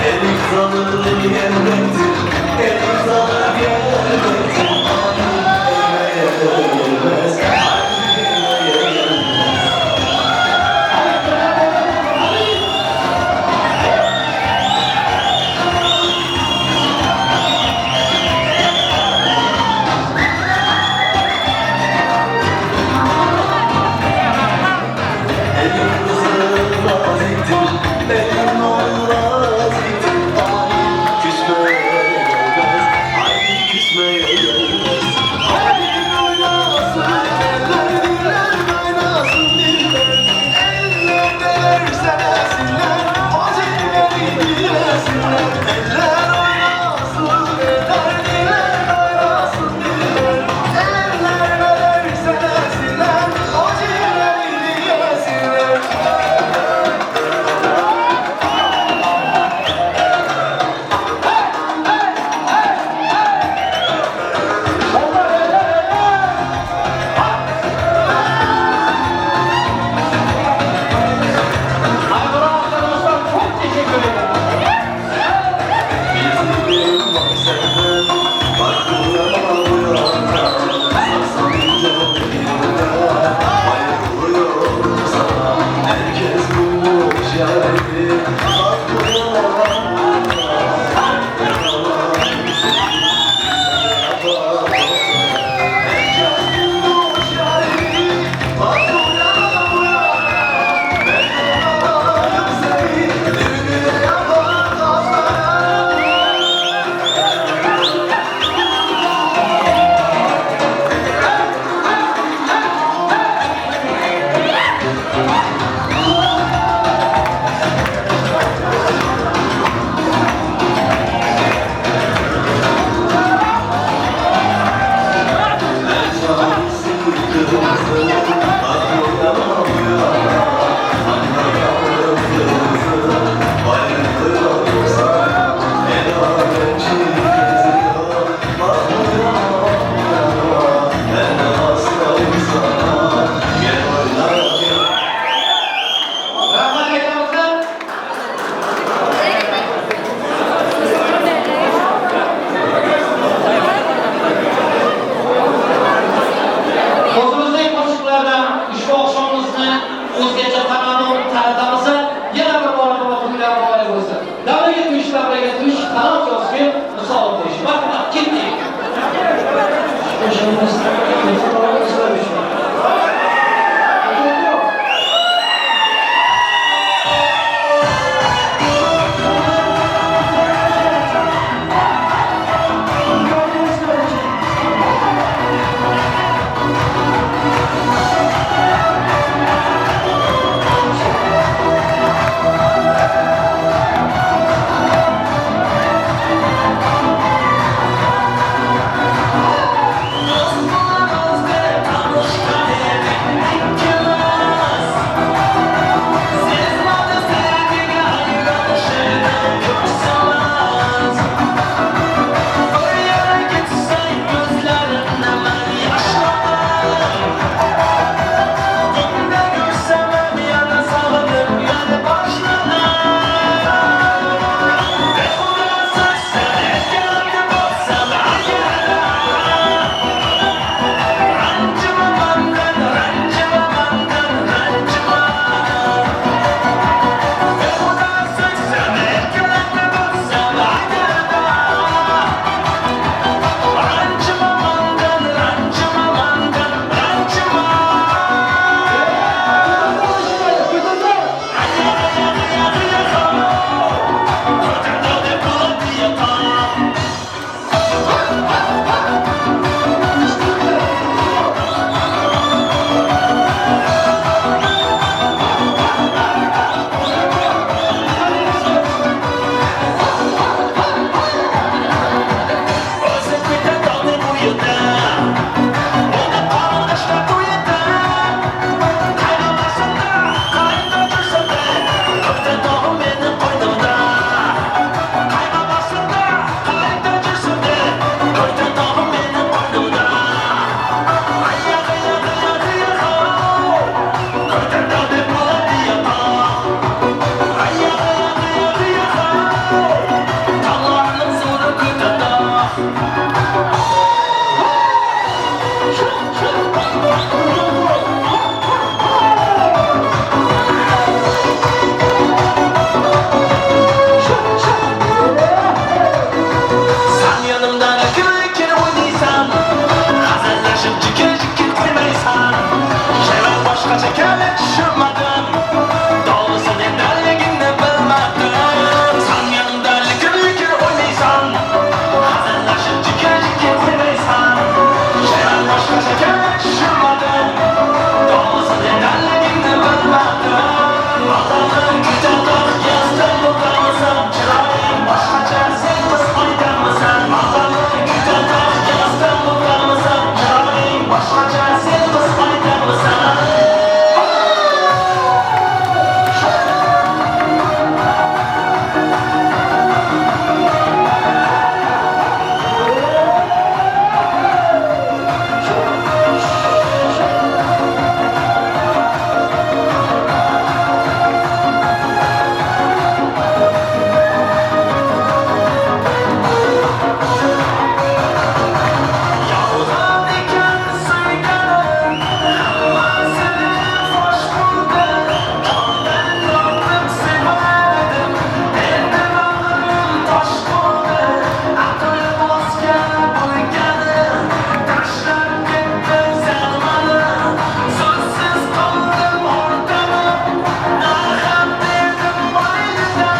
Erik dalı gevrektir, erik dalı gevrektir. Aman eğmeye gelmez, haydi eğmeye gelmez. Elin kızı naziktir, elin oğlu naziktir. Aman küsmeye gelmez, haydi küsmeye gelmez. Haydi oynasın, eller diller oynasın diller. Eller ne derse desinler, o cilleri diyesinler. Eller oynasın, eller diller oynasın diller. Eller ne derse desinler, o cilleri diyesinler. Ay bravo arkadaşlar, çok teşekkür ederim. Bizim var senden, bak bu yana bu yana. Sarsam ince birine, bayılıyorum sana. Herkes bulmuş yarimi, bak bu yana bu yana. Yaralarım seni, yapamazsın. Herkes bulmuş yarimi, bak bu yana bu yana. Ben yaralarım seni, düğününe yapamazsın. Rahmat aytamizlar. O'zimizning qo'shiqlardan ushbu oqshomimizni o'zgacha tananu taratamiz. Yana bir bor to'ylar muborak bo'lsin. Davraga tush, davraga tush, qanot yozgin, misol qo'yish. Marhamat, ketdik. Qo'shig'imiz sizlar uchun. Thank Sen yanımda kır oynaysan, hazırlaşıp cikir cikir koymaysan. Şeyler başkaca kelip düşünmedim, doğrusu nedenligini bilmedim. Sen yanımda likir likir oynaysan, hazırlaşıp cikir cikir koymaysan. Şeyler başkaca kelip düşünmedim, doğrusu nedenligini bilmedim. Vatanı güzel yazdım bu kalmasam, çırağım başkaca sen kız oydanmısan. Vatanı güzel yazdım bu kalmasam, çırağım başkaca sen kız oydanmısan. Yoldan ekan suyganim, hammasi fosh bo'ldi. Jondan tortib sevardim, endi bag'rim tosh bo'ldi. Aql bosgan bo'lgani, tashlab ketdi mani. So'zsiz qoldim o'rtanib, narham dedim maylida.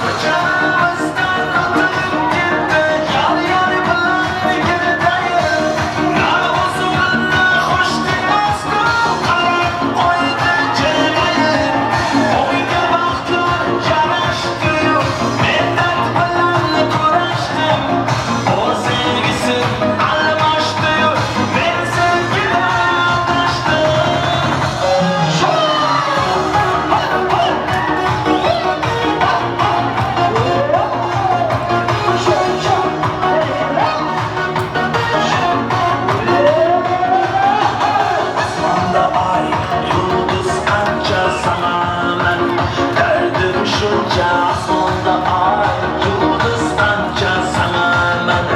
Ko'chamizdan o'tib ketdi, yor yor bilan kiritayim. Navuzimni xush demasdim, qarab qo'ydi jilmayib. O'yga baxtlar yarashdi-yu, men dard bilan kurashdim. O'z sevgisin almashdi-yu, men sevgidan adashdim. Osmonda oy, yulduz qancha sanaman, dardim shuncha. Osmonda oy, yulduz qancha sanaman,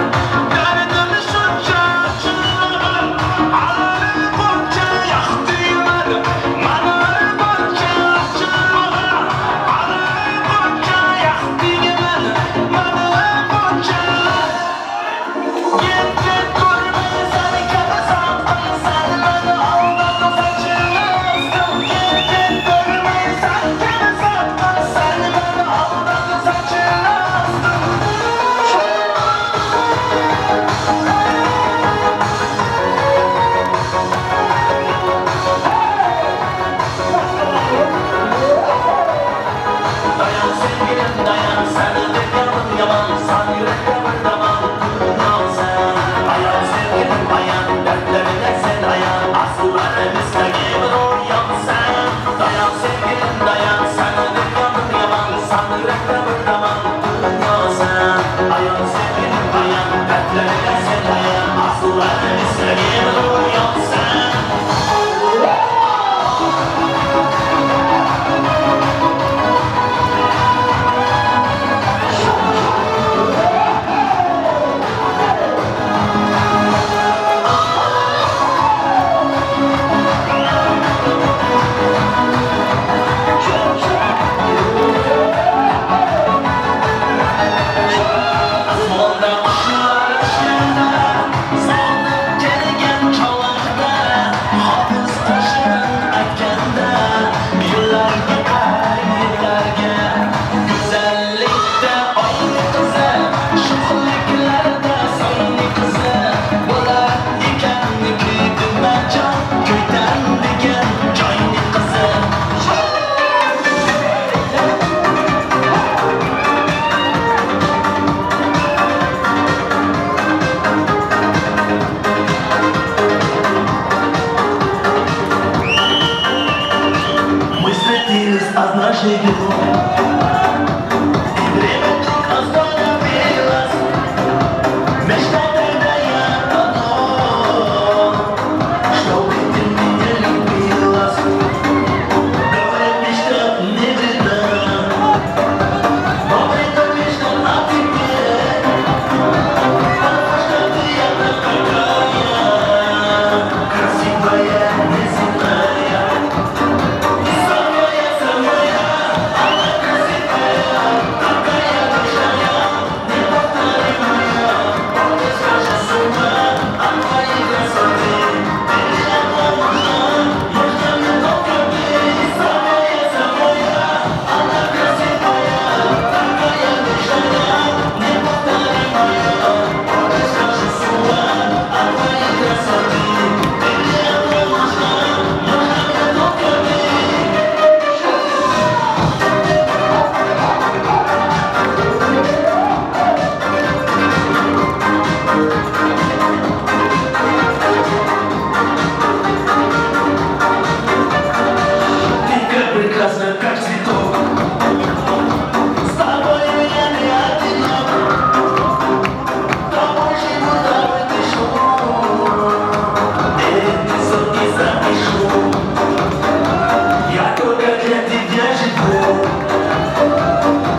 dardim shuncha. Chillig'im allaqancha yoqdiyman, mani qancha chillig'im allaqancha yoqdiyman, mani qancha. Endi ko'rmaysan kabi sotqinsan, mani aldab sochilmasdim. Endi ko'rmaysan kabi sotqinsan, mani aldab sochilmasdim. Dayan sevgilim dayan, seni dünyanın yaman, san yürekte bir daman, dünya sen. Ayan sevgilim ayan, dertlerine sen ayan, arzularım istediğim royam sen. Dayan sevgilim dayan, seni dünyanın yaman, san yürekte bir daman, dünya sen. Ayan sevgilim ayan, dertlerine sen ayan.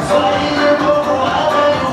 Свои любовь отдаю.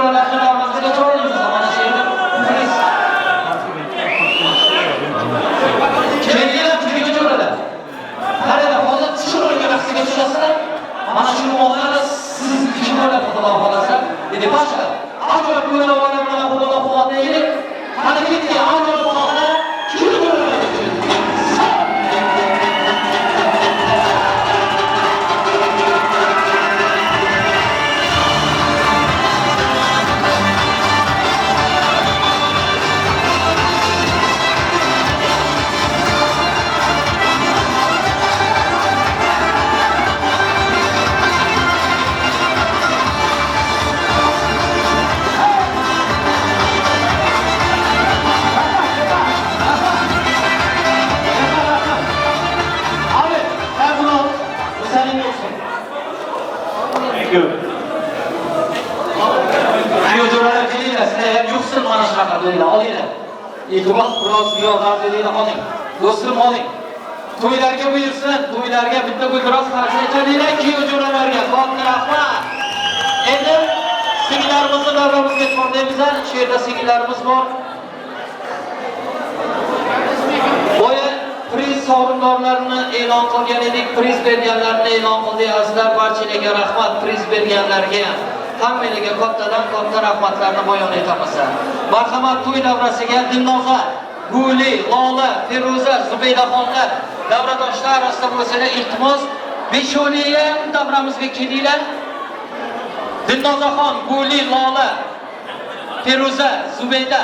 jo'ralarni davramizga chorlaymiz. Mana shu yerda priz. Kelinglar kuyov jo'ralar. Qaranglar, hozir chiroyli raqsga tushasizlar. Mana shu ro'mollar sizniki bo'ladi, Xudo xolasa. Endi boshqa ajoyib kuy-navolar bilan qo'llab-quvvatlaylik. Qani ketdik, ajoyib sahna kuyov jo'ralar uchun. Abi, sen bunu al. Bu senin olsun. Kuyov jo'ralar kelinglar, sizlar ham yuqsin mana shunaqa to'ylar, olinglar. Iltimos, biroz yordam beringlar, oling. Do'stim, oling. To'ylarga buyursin, to'ylarga bitta guldiroz qarshi chalinglar kuyov jo'ralarga. Katta rahmat. Endi singillarimizni davramizga chorlaymiz. Shu yerda singillarimiz bor. Boya priz sovrindorlarini e'lon qilgan edik, priz berganlarni e'lon qildik. Azizlar, barchalarga rahmat, priz berganlarga ham. Hammalarga kattadan katta rahmatlarni bayon etamiz. Marhamat, to'y davrasiga Dilnoza, Guli, Lola, Feruza, Zubaydaxonlar davradoshlar orasida bo'lsalar, iltimos beshovliga ham davramizga kelinglar. Dilnozaxon, Guli, Lola, Feruza, Zubayda,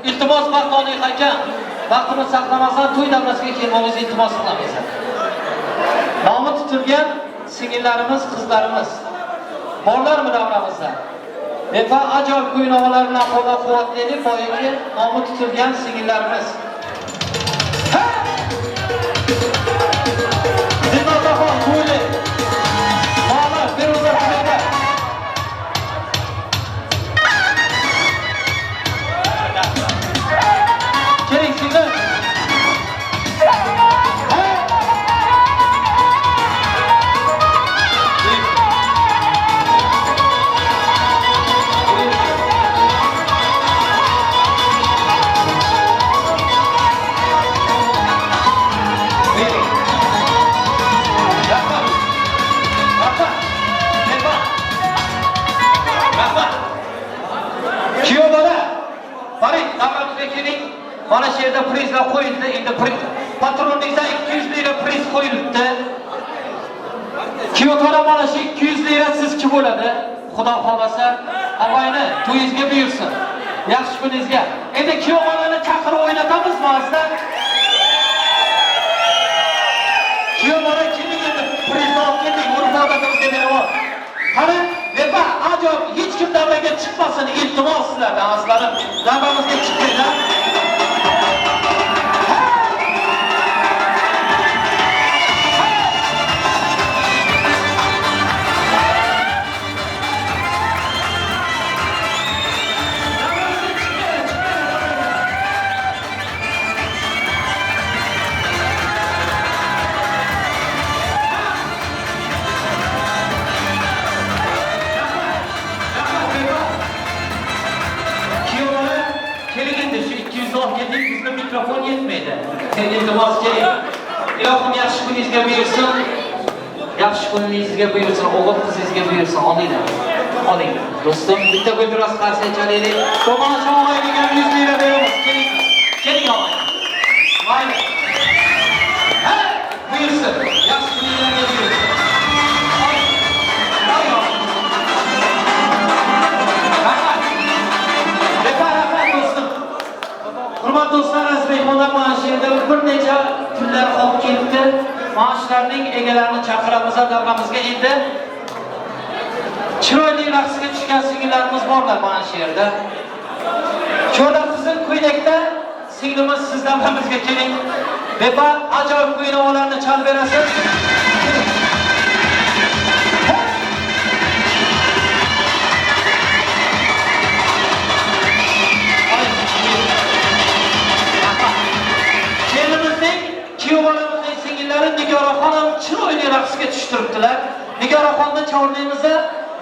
iltimos vaqt oling aka. Vaqtini saqlamasdan to'y davrasiga kelmoqingizni iltimos qilamiz. Nomi tutilgan singillarimiz, qizlarimiz borlarmi davramizda? Vefa ajoyib kuy-navolar bilan qo'llab-quvvatlaylik boyagi nomi tutilgan singillarimiz. Dilnozaxon, Guli, Lola, Feruza, Zubayda. Keling singlim. Kuyov bola, Farid, davramizga keling. Mana shu yerda prizlar qo'yildi. Endi patroningizdan 200 lira priz qo'yilibdi. Kuyov bola, mana shu 200 lira sizniki bo'ladi. Xudo xolasa, og'ayni to'yingizga buyursin. Yaxshi kuningizga. Endi kuyov bolani chaqirib o'ynatamizmi azizlar? Kuyov bola keling endi prizni olib keling, urf-odatimizga berib. Qani, Vefa, ajoyib, hech kim davraga chiqmasin, iltimos sizlardan, azizlarim. Davramizga chiqinglar. Mikrofon yetmaydi. Iltimos keling. Ilohim yaxshi kuningizga buyursin. Yaxshi kuningizga buyursin, o'g'il qizingizga buyursin. Olinglar. Oling. Do'stim, bitta guldiroz qarshi chalaylik. Tomosha og'ayniga 100 lira beramiz. Keling. Keling og'ayni. Mayli. Ha, buyursin. Yaxshi kuningizga buyursin. Hurmatli do'stlar, aziz mehmonlar, mana shu yerda bir necha kunlar qolib ketdi. Mana shularning egalarini chaqiramiz davramizga endi. Chiroyli raqsga tushgan singillarimiz borlar mana shu yerda. Cho'la qizil ko'ylakda singlimiz siz davramizga keling. Vefa ajoyib kuy-navolarni chalib berasiz. Kelinimizning, kuyov bolamizning singillari Nigoraxon ham chiroyli raqsga tushtiribdilar. Nigoraxonni chorlaymiz.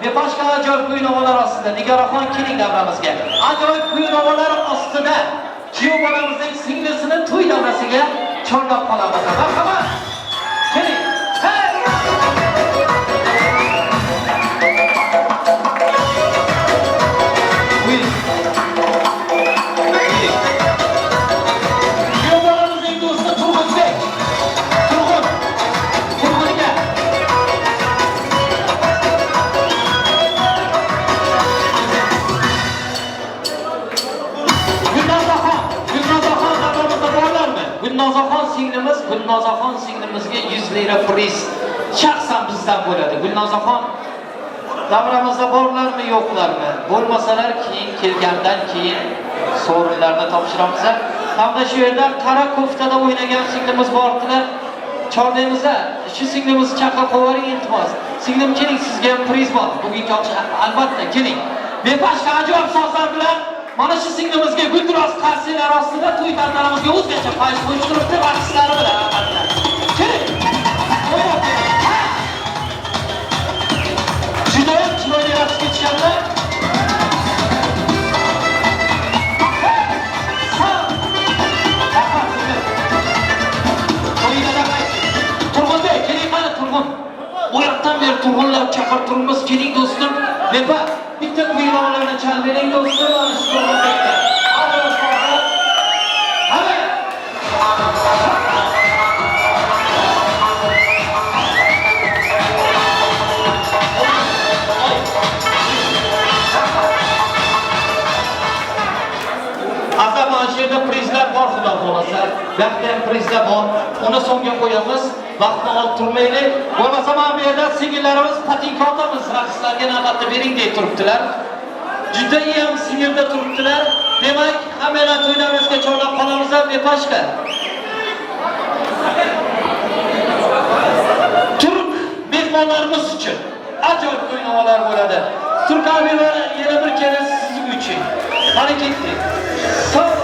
Beposhka ajoyib kuy-navolar ostida Nigoraxon keling davramizga. Ajoyib kuy-navolar ostida kuyov bolamizning singlisini to'y davrasiga chorlab qolamiz. Marhamat. Keling. Hey! Kuyov bolamizning do'sti Turg'unbek. Turg'un. Turg'un aka. Gulnozaxon, Gulnozaxon davramizda borlarmi? Gulnozaxon singlimiz, Gulnozaxon singlimizga 100 lira priz shaxsan bizdan bo'ladi. Gulnozaxon davramizda borlarmi, yo'qlarmi? Bo'lmasalar keyin kelgandan keyin sovrinlarni topshiramiz. Hamda shu yerda qora koftada o'ynagan singlimiz bordilar. Chorlaymiz. Shu singlimizni chaqirib qo'ying iltimos. Singlim keling, sizga ham priz bor. Bugungi oqshom albatta keling. Bepashka ajoyib sozlar bilan mana shu singlimizga gulduros qarsaklar ostida to'y tantanamizga o'zgacha fayz qo'yib turibdi raqslari bilan albatta. Keling. O'ynab keling. Ha! Judayam chiroyli raqsga tushadilar. Turg'unbek, keling mana Turg'un. Bu yoqdan beri Turg'unlar chaqirib turibmiz. Keling do'stim. Bepa, bitta kuylovlarni chalib bering do'stim, mana shu Turg'unbekka. Ajoyib sozlar. Hadi. Azam mana shu yerda prizlar bor, xudo xohlasa. Bu yoqda ham prizlar bor. Uni so'ngga qo'yamiz. Vaqtni olib turmaylik. Bo'lmasa mana bu yerda singillarimiz patinka otamiz, raqslarga navbatni bering deb turibdilar. Judayam singilda turibdilar. Demak, hammalar to'ylarimizga chorlab qolamiz, bepashka. Turk mehmonlarimiz uchun ajoyib kuy-navolar bo'ladi. Turk abilar yana bir kere siz uchun. Qani ketdik. Sog'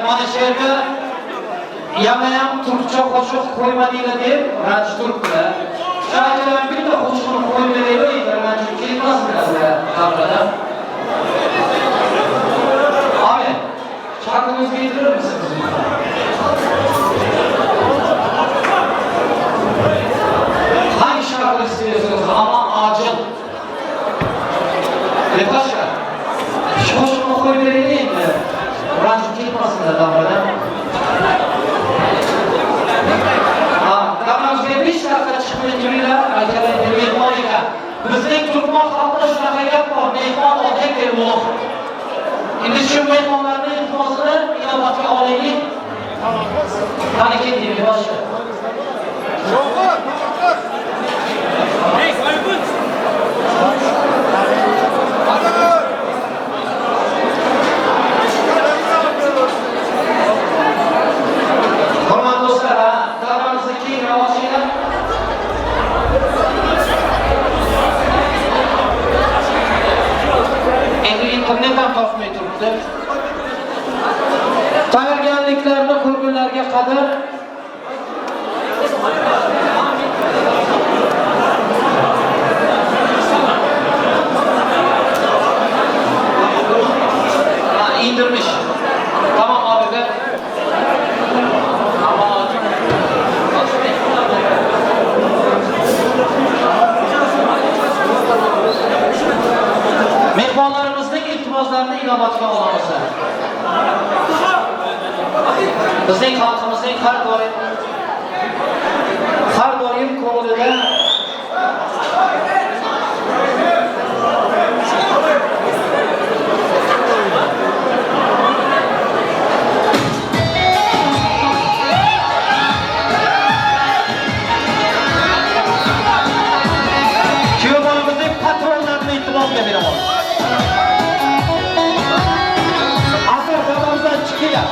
Mana shu yerga yana ham turkcha qo'shiq qo'ymadinglar deb ranjib turibdilar. Shu bitta qo'shiqni qo'ymaylar, ranjib ketmasdilar ular davrada. Abi, şarkımızı getirir misiniz lütfen? Hangi şarkı istiyorsunuz? Ama acil. Lefkaşa, şu qo'shiqni qo'yib beraylik. Ranjib ketmasinlar davrada. Davramizga 5 daqiqa chiqmay turinglar, akalar, mehmon ekan. Bizning turkman xalqida shunaqa gap bor, mehmon otga kelmoq. Endi shu mehmonlarning iltimosini inobatga olaylik. Qani ketdik, boshla. Hurmatli do'stlar, davramizni kengroq ochinglar. Endi internet ham tortmay turibdi. Tayyorgarliklarni ko'rgunlarga qadar indirmiş. Tamam abi be. Ama mehmonlarimizning iltimoslarini inobatga olamiz. Bizning xalqimizning har doim ko'nglida kuyovbolamizning patronlarini iltimosga beraman. Asr dadamizdan chiqinglar.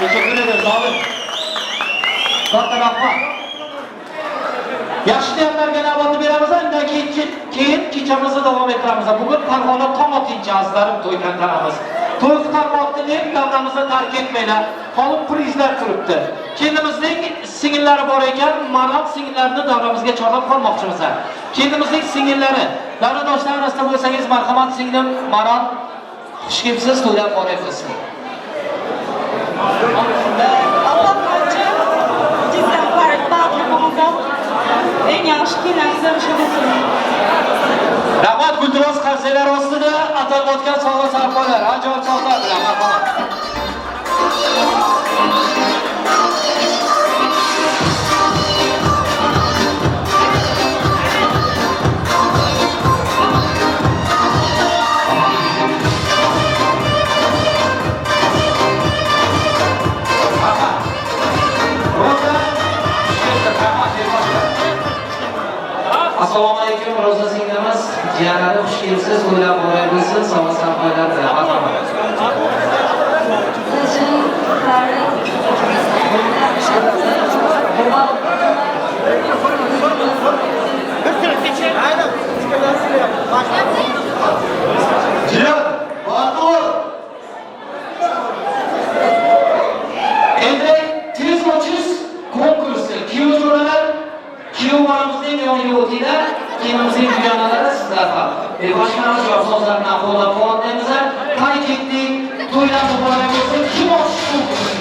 Teşekkür ederiz abi. Katta rahmat. Yaxshi niyatlarga navbatni beramiz. Undan keyin kechamizni davom ettiramiz. Bugun Farg'ona tong otinchi azizlarim to'y tantanamiz. To'y tarmoqni deb davramizni tark etmanglar. Qolib prizlar turibdi. Kendimizning singillari bor ekan, Maroq singillarini davramizga chorlab qolmoqchimiz. Kendimizning singillari, davradoshlar orasida bo'lsangiz, marhamat singlim Maroq, xush kelibsiz, to'ylar muborak bo'lsin. Allah bence bizden farklı en yaxshi kelamiz o'sha. Rahmat, guldiroz qarsaklar ostida atalib o'tgan sovg'a sarpoylar, ajoyib sovg'alar bilan marhamat. Assalomu alaykum Roza singlimiz, jiyanlari xush kelibsiz, to'ylar muborak bo'lsin, sovg'a sarpoylar bilan marhamat. Jiyan, Batur. Endi tez ochish konkursi, kuyov jo'ralar, kuyov bolamizning yoniga o'tinglar, kelinimizning dugonalari sizlar ham. Boshqamiz javob bilan qo'llab-quvvatlaymiz. Qani ketdik, to'ylar muborak bo'lsin. Kim ochish konkursi?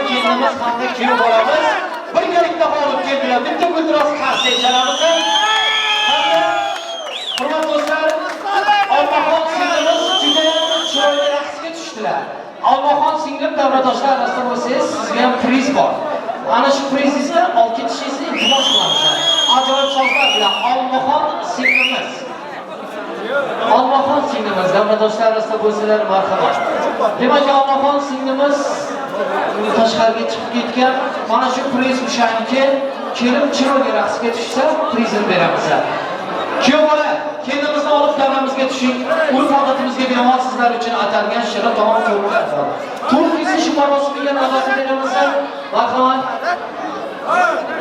Kelinimiz hamda kuyov bolamiz birgalikda olib keldilar. Bitta guldiroz qarsak chalamiz. Hamda hurmatli do'stlar, Olmaxon singlimiz juda chiroyli raqsga tushdilar. Olmaxon singlim davradoshlar orasida bo'lsangiz, sizga ham priz bor. Ana shu prizingizni olib ketishingizni iltimos qilamiz. Ajoyib sozlar bilan Olmaxon singlimiz. Olmaxon singlimiz davradoshlar orasida bo'lsalar marhamat. Demak, Olmaxon singlimiz tashqariga chiqib ketgan. Mana shu priz o'shaniki, kelib chiroyli raqsga tushsa, prizini beramiz. Kuyov bola, kelinimizni olib davramizga tushing. Urf-odatimizga binoan sizlar uchun atalgan shirin taom to'rtlar bor. To'rtinchisi shu marosimiga navbatni beramiz. Marhamat.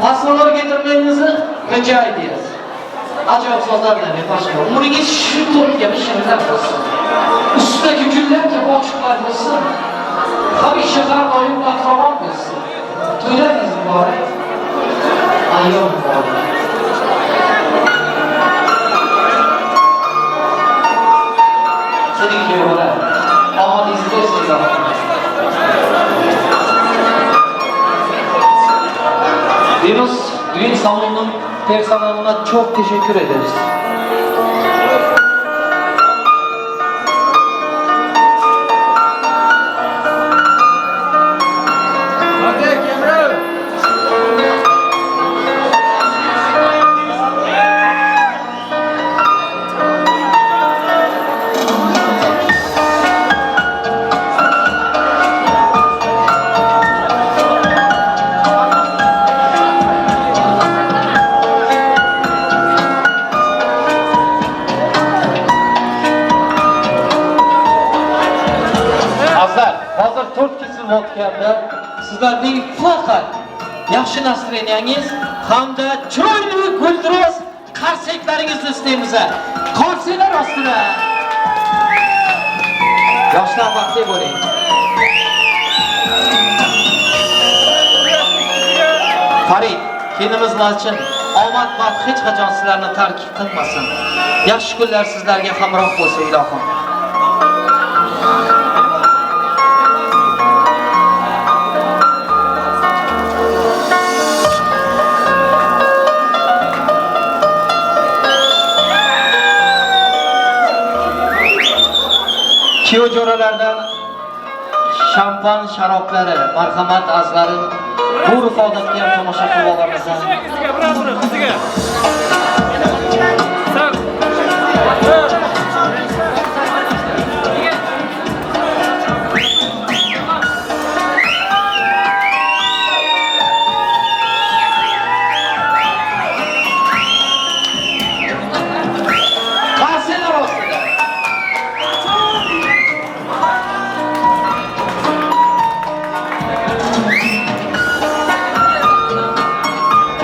Pasmalar getirmangizni rijo etamiz. Ajoyib so'zlar bilan boshqa. Umringiz shu to'rt kabi shirinlar bo'lsin. Ustidagi gullar kabi ochiqlar bo'lsin. Hamisha har doim baxtivon bo'lsin. To'ylaringiz muborak. Ayyom muborak. Sening kuyovlar. Omadingiz bo'lsin ilohim. Venus düğün salonunun personeline çok teşekkür ederiz. Sizlarning faqat yaxshi nastroyeniyangiz hamda chiroyli guldiroz qarsaklaringizni istaymiz. Qarsaklar ostida. Yoshlar baxtli bo'ling. Farid, kelinimiz Lachin, omad baxt hech qachon sizlarni tark qilmasin. Yaxshi kunlar sizlarga hamroh bo'lsin ilohim. Kuyov jo'ralardan shampan sharoblari, marhamat azlarim, bu urf-odatga ham tomosha qilib olamiz.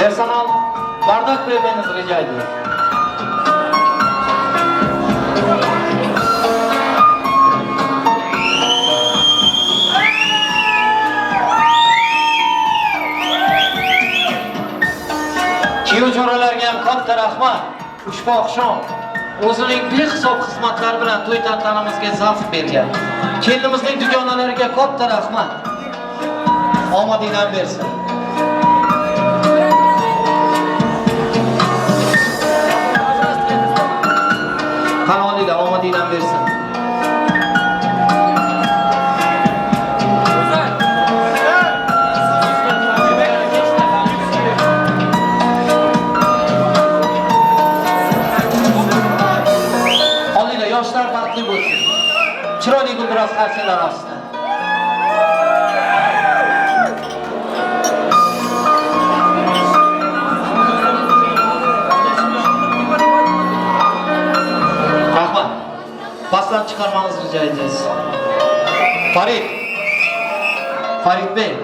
Personal bardak vermenizi rica ediyorum. Kuyov jo'ralarga ham katta rahmat. Ushbu oqshom o'zining behisob xizmatlari bilan to'y tantanamizga zavq bergan. Kelinimizning dugonalariga katta rahmat. Omadingdan bersin. Qanolinglar, omadingdan bersin. Olinglar, yoshlar baxtli bo'lsin. Chiroyli guldiroz qarsaklar ostida. Pastan çıkarmanızı rica edeceğiz. Farid. Farid Bey.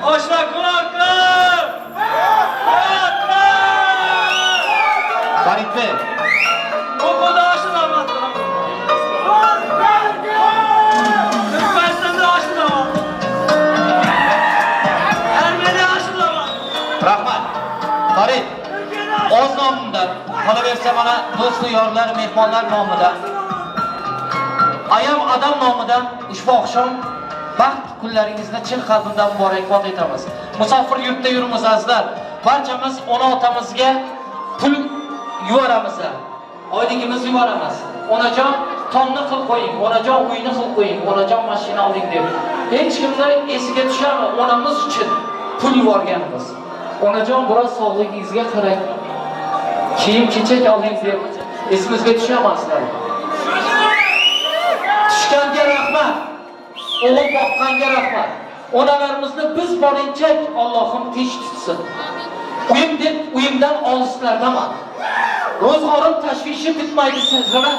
Oshna konaklar! Farid Bey. Okulda aşılamaz. Türkmenistan'da aşılamaz. Ermeni aşılamaz. Rahmat. Farid. O'z nomimdan, qolaversa mana do'stu yorlar, mehmonlar nomidan, ayam adam nomidan ushbu oqshom baxt kunlaringizni chin qalbimdan muborakbod etamiz. Musofir yurtda yurimiz azizlar. Barchamiz ona otamizga pul yuboramiz. Oyligimizni yuboramiz. Onajon tomni qilib qo'ying, onajon uyni qilib qo'ying, onajon mashina oling deb. Hech kimni esiga tusharmi onamiz uchun pul yuborganimiz. Onajon biroz sog'ligingizga qarang, kiyim kechak oling deb esimizga tushamaslar. Tushganga rahmat, o'g'il boqqanga rahmat. Onalarimizni biz borinchak Allohim tinch tutsin. Uyim deb uyimdan olislardaman. Ro'zg'orim tashvishi bitmaydi sizlar.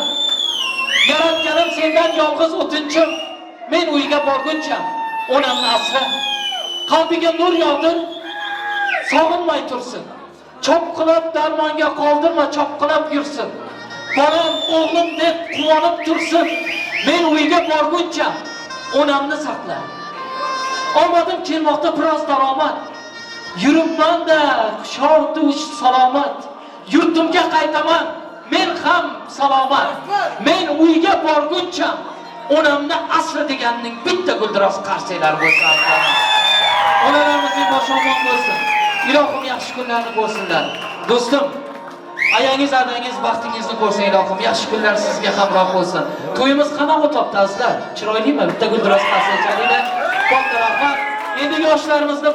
Yaratganim sendan yolg'iz o'tinchim. Men uyga borguncha onamni asra. Qalbiga nur yog'dir, sog'inmay tursin. Chopqilab darmonga qoldirma, chopqilab yursin. Bolam, o'g'lim deb quvonib tursin. Men uyga borguncha onamni saqla. Omadim kelmoqda biroz daromad. Yuribman-da, shodu salomat. Yurtimga qaytaman, Men ham salomat. Men uyga borguncha onamni asri deganning bitta guldiroz qarsaklar bo'lsa. Onalarimizning boshi omon bo'lsin. Ilohim yaxshi kunlarni ko'rsinlar. Do'stim, ayangiz, adangiz baxtingizni ko'rsin ilohim. Yaxshi kunlar sizga hamroh bo'lsin. To'yimiz qanaqa o'tyapti azizlar? Chiroylimi? Bitta guldiroz qarsak chalinglar. Katta rahmat. Endi yoshlarimizni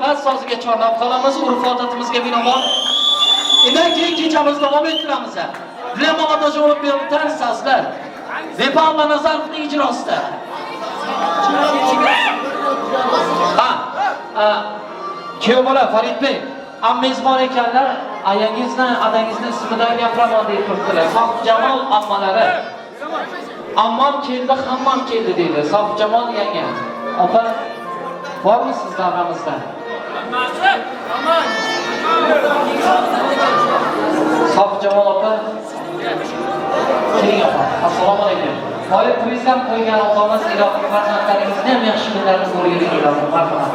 vaz soziga chorlab qolamiz, urf-odatimizga binoan. Undan keyin kechamizni davom ettiramiz. Для молодоженов tanz azizlar. Vefa Nazarovning ijrosida. Ha, kuyov bola Faridbek, ammingiz bor ekanlar, ayangizni, adangizni ismidan gapiraman deb turibdilar. Sohibjamol ammalari. Ammam keldi, hammam keldi deydi. Sohibjamol yanga. Opa, bormisiz davramizda? Sohibjamol opa. Keling opa. Assalomu alaykum. Boya prezident qo'ygan opamiz ilohim farzandlaringizni ham yaxshi kunlarni ko'rib yuring ilohim. Marhamat.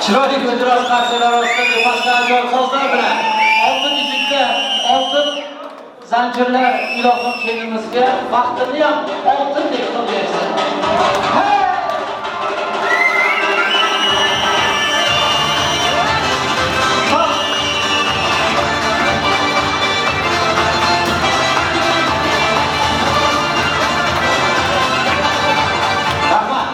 Chiroyli guldiroz qarsalar ostida bepasda ajoyib sozlar bilan oltin yuzukda oltin zanjirlar ilohim kelinimizga baxtini ham oltindek qilib bersin. Rahmat.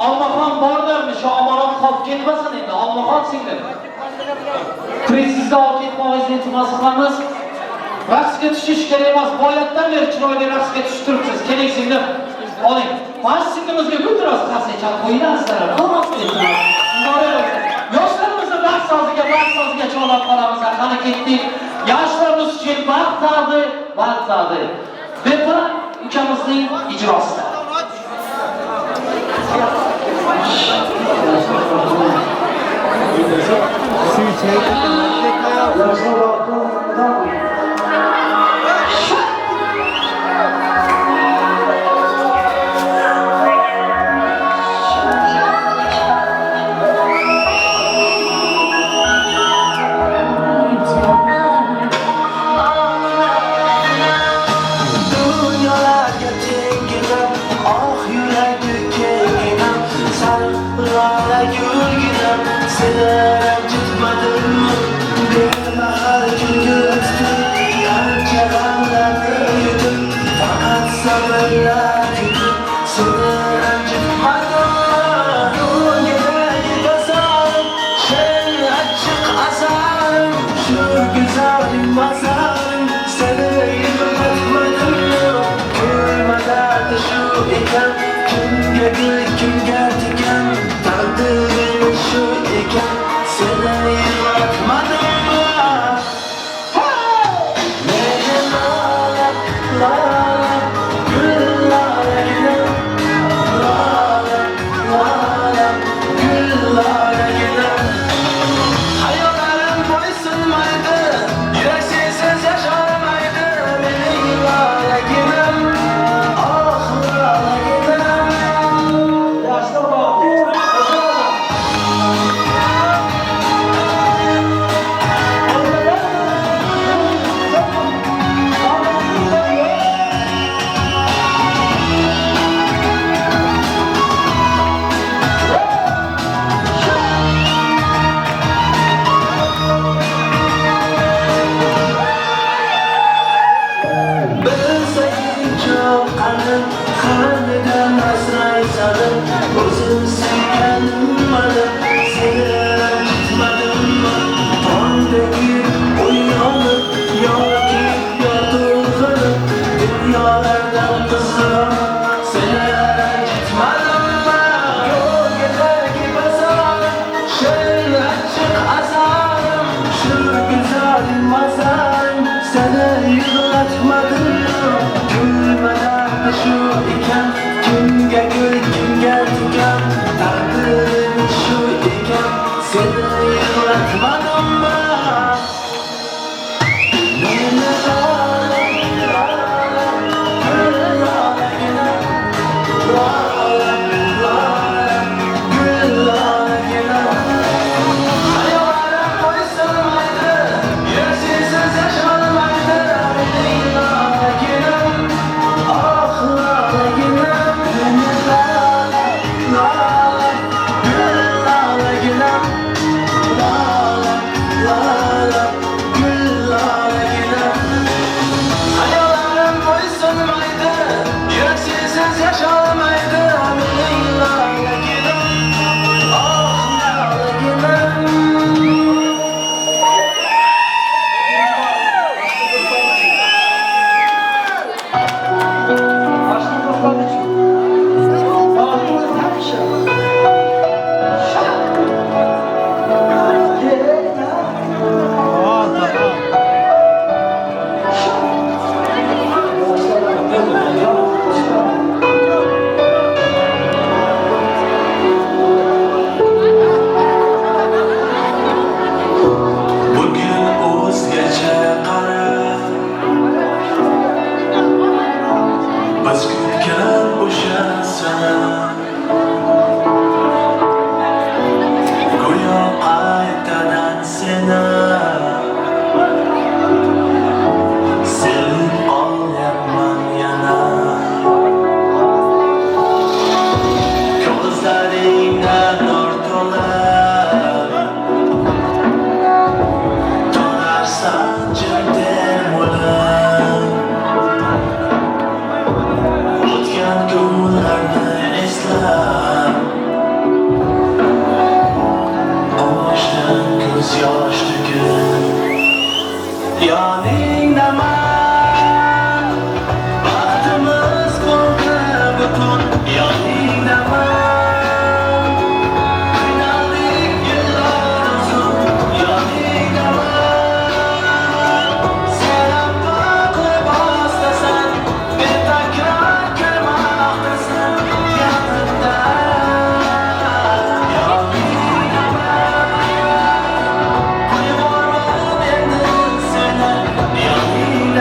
Olmaxon borlarmi? Shu omonat qolib ketmasin endi. Olmaxon singlim. Prizsizni olib ketmoqingizni iltimos qilamiz. Raqsga tushish kerak emas. Boyatdan beri chiroyli raqsga tushib turibsiz. Keling singlim. Oling. Mana singlimizga guldiroz qarsak chalib qo'yinglar sizlar. Muborak bo'lsin. Yoshlarimizni baxt soziga chorlab qolamiz. Qani ketdik. Yoshlarimiz uchun baxt tadi, baxt tadi. Vefa ukamizning ijrosida. Dunyolarga tenginam, oh yurakka kenginam, sarg'ala gulginam, seni ranjitmadimmi? Bemahal kulgi tutib, qancha g'amlarni yutib, faqat sabrlar kutib, seni ranjitmadimmi? Ko'ngildagi tasalim, shin achchiq asalim, shu go'zalim mazalim, seni yig'latmadimmi? Kulma dardi shu ekan, kimga gul, kimga tikan, taqdirim shu ekan, seni yig'latmadimmi? Meni lola, lola, gul lolaginam, lola, lola, gul lolaginam. Hayollarim bo'ysunmaydi, yurak sensiz yasholmaydi, mening lolaginam, oh lolaginam. Bilsang cho'q qalbim, hammadan asraysan, o'zim suyganimni seni ranjitmadimmi? Tongdagi uyg'onib yoki yoto'g'inib, dunyolardan qizg'onib, seni ranjitmadimmi? Ko'ngildagi bazorim, shin achchiq asalim, shu go'zalim mazalim, seni yig'latmadimmi? Kulma dardi shu ekan, kimga gul, kimga tikan, taqdirim shu ekan, seni yig'latmadimmi? Yoningdaman, baxtimiz bo'ldi butun. Yoningdaman, qiynaldik yillar uzun. Yoningdaman, sen oppoq libosdasan, men takror kirmoqdasan yonimda. Yoningdaman, qo'yib yubormam endi seni. Yoningdaman.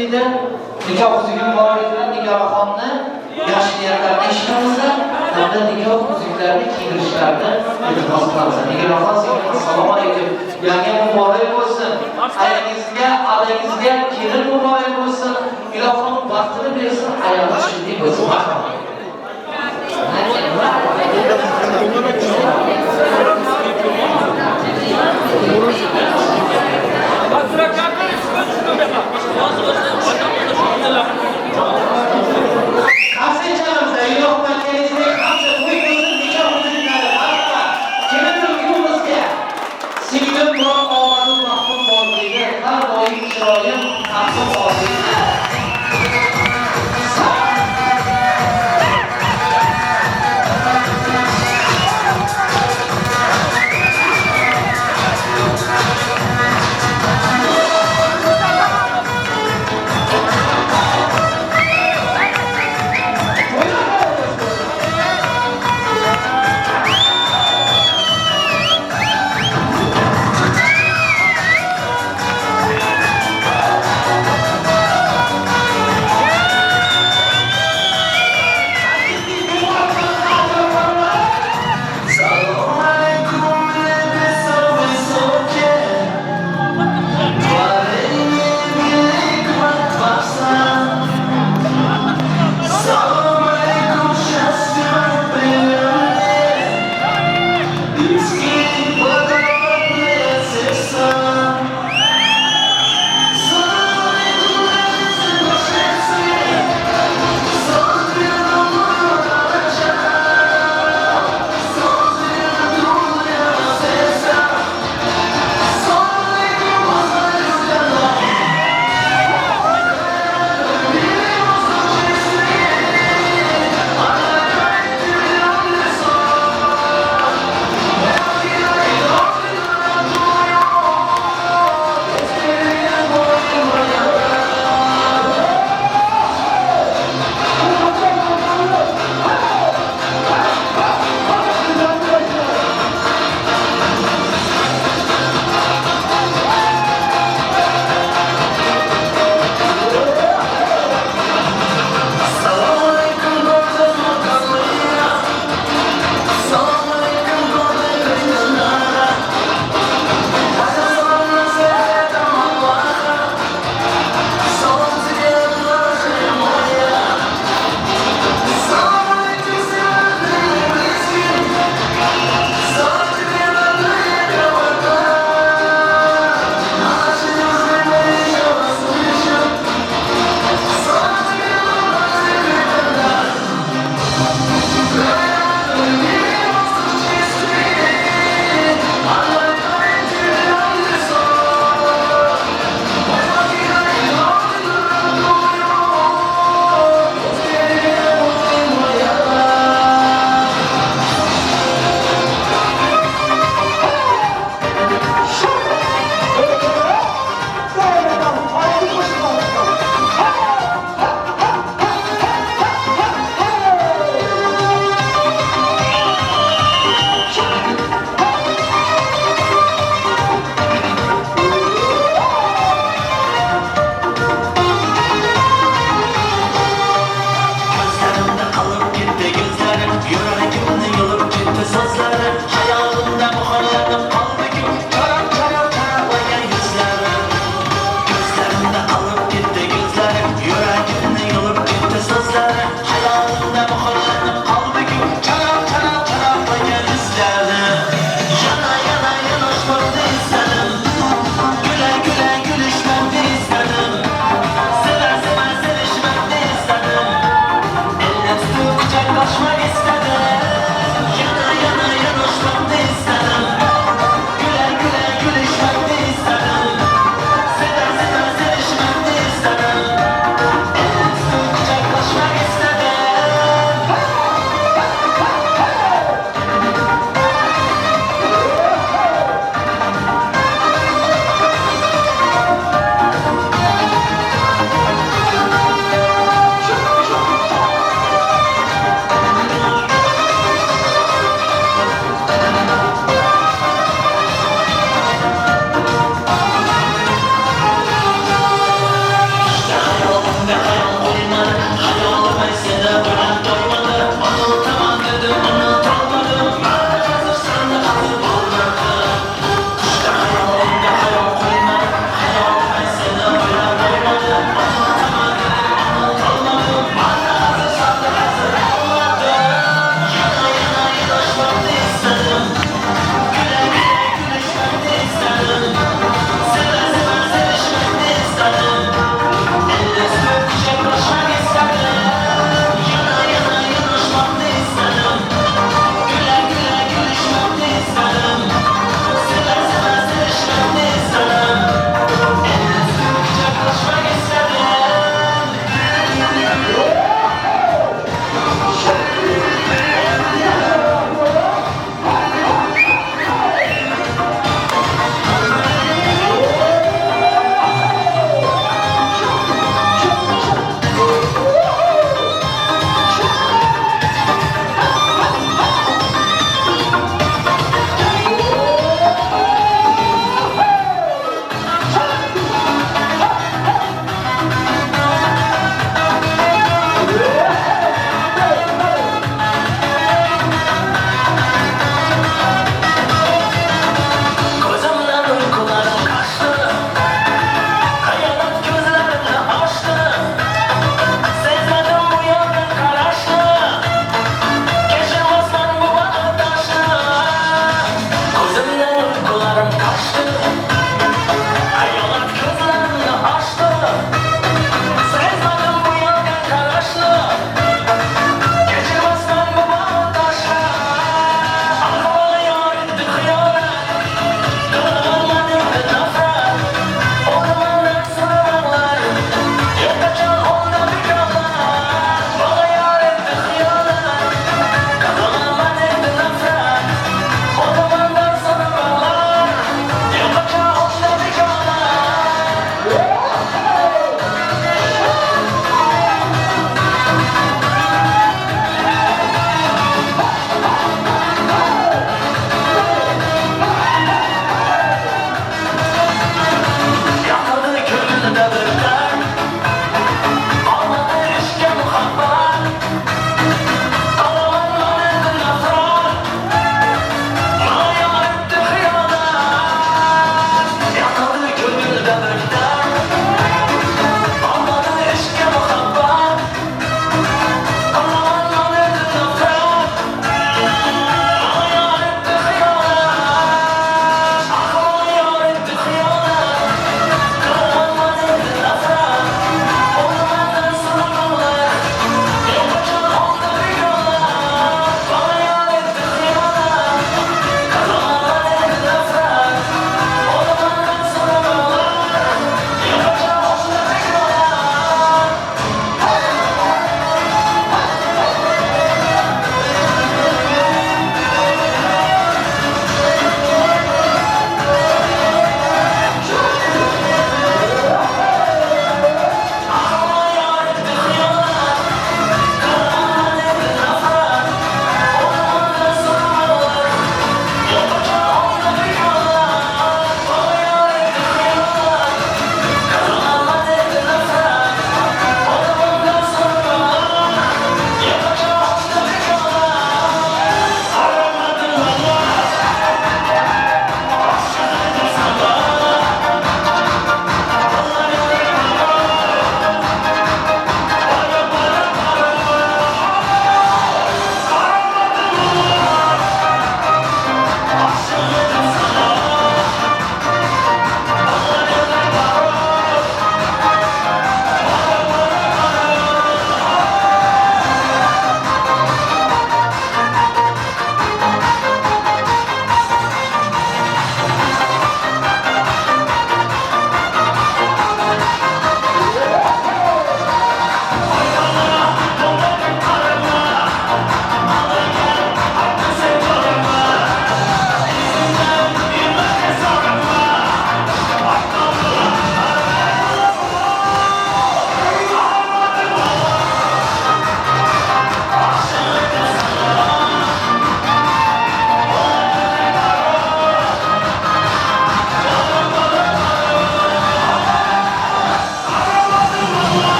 Deydi. Nikoh uzugi muborak bilan Nigoraxonni yaxshi niyatlarini eshitamiz hamda nikoh uzuklarini kiydirishlarini iltimos qilamiz. Nigoraxon singlim, assalomu alaykum. Yangi muborak bo'lsin. Ayangizga, adangizga kelin muborak bo'lsin. Ilohim baxtini bersin, ayoli shunday bo'lsin. Marhamat. Chiroyim, baxtim bor deydi.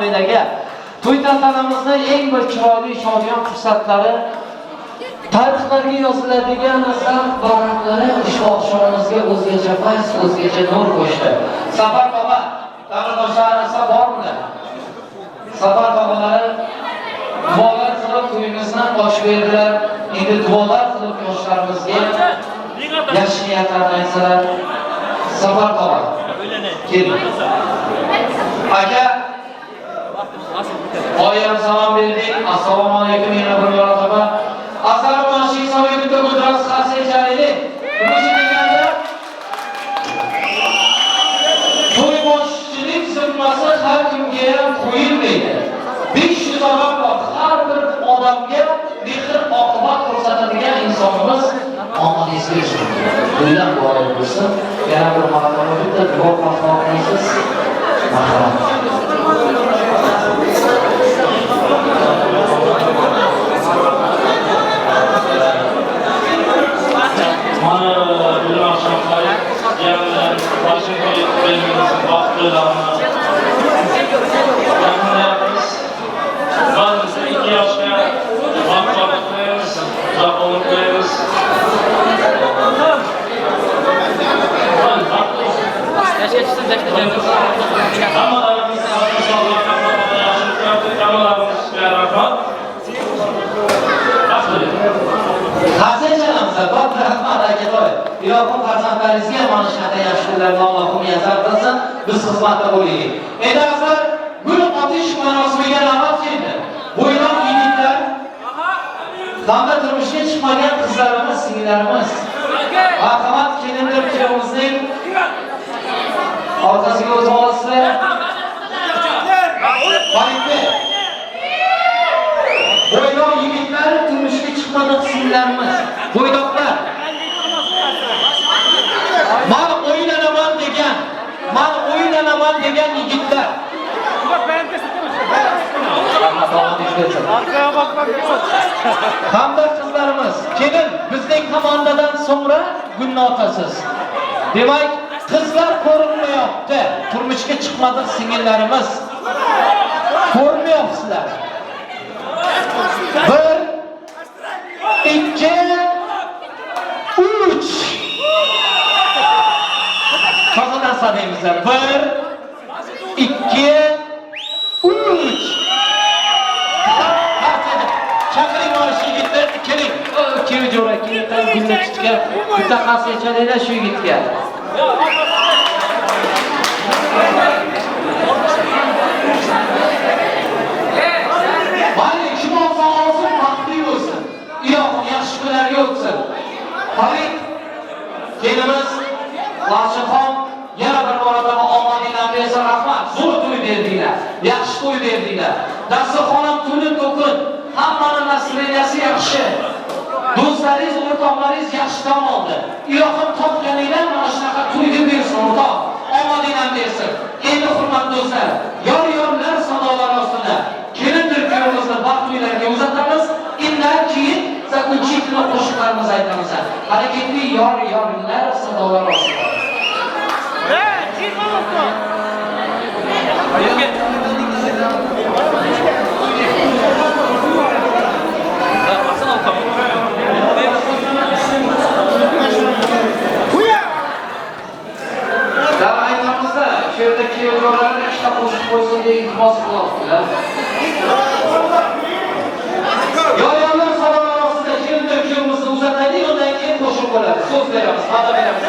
Hammanglarga to'y tantanamizni eng bir chiroyli shodiyon fursatlari, tarixlarga yoziladigan zavq varaqlari ushbu oqshomimizga o'zgacha fayz, o'zgacha nur qo'shdi. Safar baba, qarindoshlarimiz bormi? Safar bobolari duolar qilib to'yimizni ochib berdilar. Endi duolar qilib yoshlarimizga yaxshi niyatlarni aytsalar. Safar baba, keling. Aka, oyam salom berdik. Assalomu alaykum yana bir marotaba. Asar mana shu insonga bitta guldiroz qarshi echaraylik. Nima deganda to'y boshchilik zimmasi har kimga ham qo'yilmaydi. 500 odam bor, har bir odamga mehr oqibat ko'rsatadigan insonimiz omadingiz bersin. To'ydan muborak bo'lsin. Yana bir marotaba bitta duo qilasiz. Marhamat. Mana bugun akşam yanına başın koyup baktığlarına yanına bazısı 2 yaşta bakmayız, uzak olmayız. Hammalarimiz Hasan rahmat akalar. Ilohim farzandlaringizga mana shunaqa yaxshi kunlarni Allohim muyassar qilsin. Biz xizmatda bo'laylik. Endi azizlar, gul otish marosimiga navbat keldi. Bo'ydoq yigitlar hamda turmushga chiqmagan qizlarimiz, singillarimiz. Marhamat, kelindir kuyovimizning orqasiga o'tib olasizlar. Faridbek. Bo'ydoq yigitlar, turmushga chiqmagan singillarimiz, bo'ydoqlar. Man o'ylanaman degan, man o'ylanaman degan yigitlar. Hamda qizlarimiz, kelin bizning komandadan so'ngra gulni otasiz. Demak, qizlar ko'rinmayapti. Turmushga chiqmadik singillarimiz. Ko'rinmayapsizlar. 1 2 3 Tozadan sanaymiz. 1 2 3 Chaqiring mana shu yigitlar, keling. Keling jo'ra, keling gulni tutgan. Bitta qarshi chalinglar shu yigitga. Mayli, kim olsa olsin, baxtli bo'lsin. Ilohim yaxshi kunlarga o'tsin. Farid kelinimiz Lachiqxon yana bir marotaba omadinglar bersin, rahmat. Zo'r to'y berdinglar, yaxshi to'y berdinglar. Dasturxonam to'lin to'kin, hammani nasibasi yaxshi. Do'stlaringiz, o'rtoqlaringiz yaxshi dam oldi. Ilohim topganinglar mana shunaqa to'yga bersin, o'rtoq. Omadinglar bersin. Endi hurmatli do'stlar, yor-yorlar sadolari ostida kelindir kuyovimizni baxt to'ylariga uzatamiz. Undan keyin zakunchikli qo'shiqlarimizni aytamiz. Harakatli yor-yorlar sadolari ostida. Daha aytamızda şu yerda kuyovlarni ikkita qo'shiq qo'ysin deya iltimos qilyaptilar. Yor-yorlar sadolari ostida kelindir kuyovimizni uzataylik, undan keyin qo'shiq bo'ladi. So'z beramiz, va'da beramiz.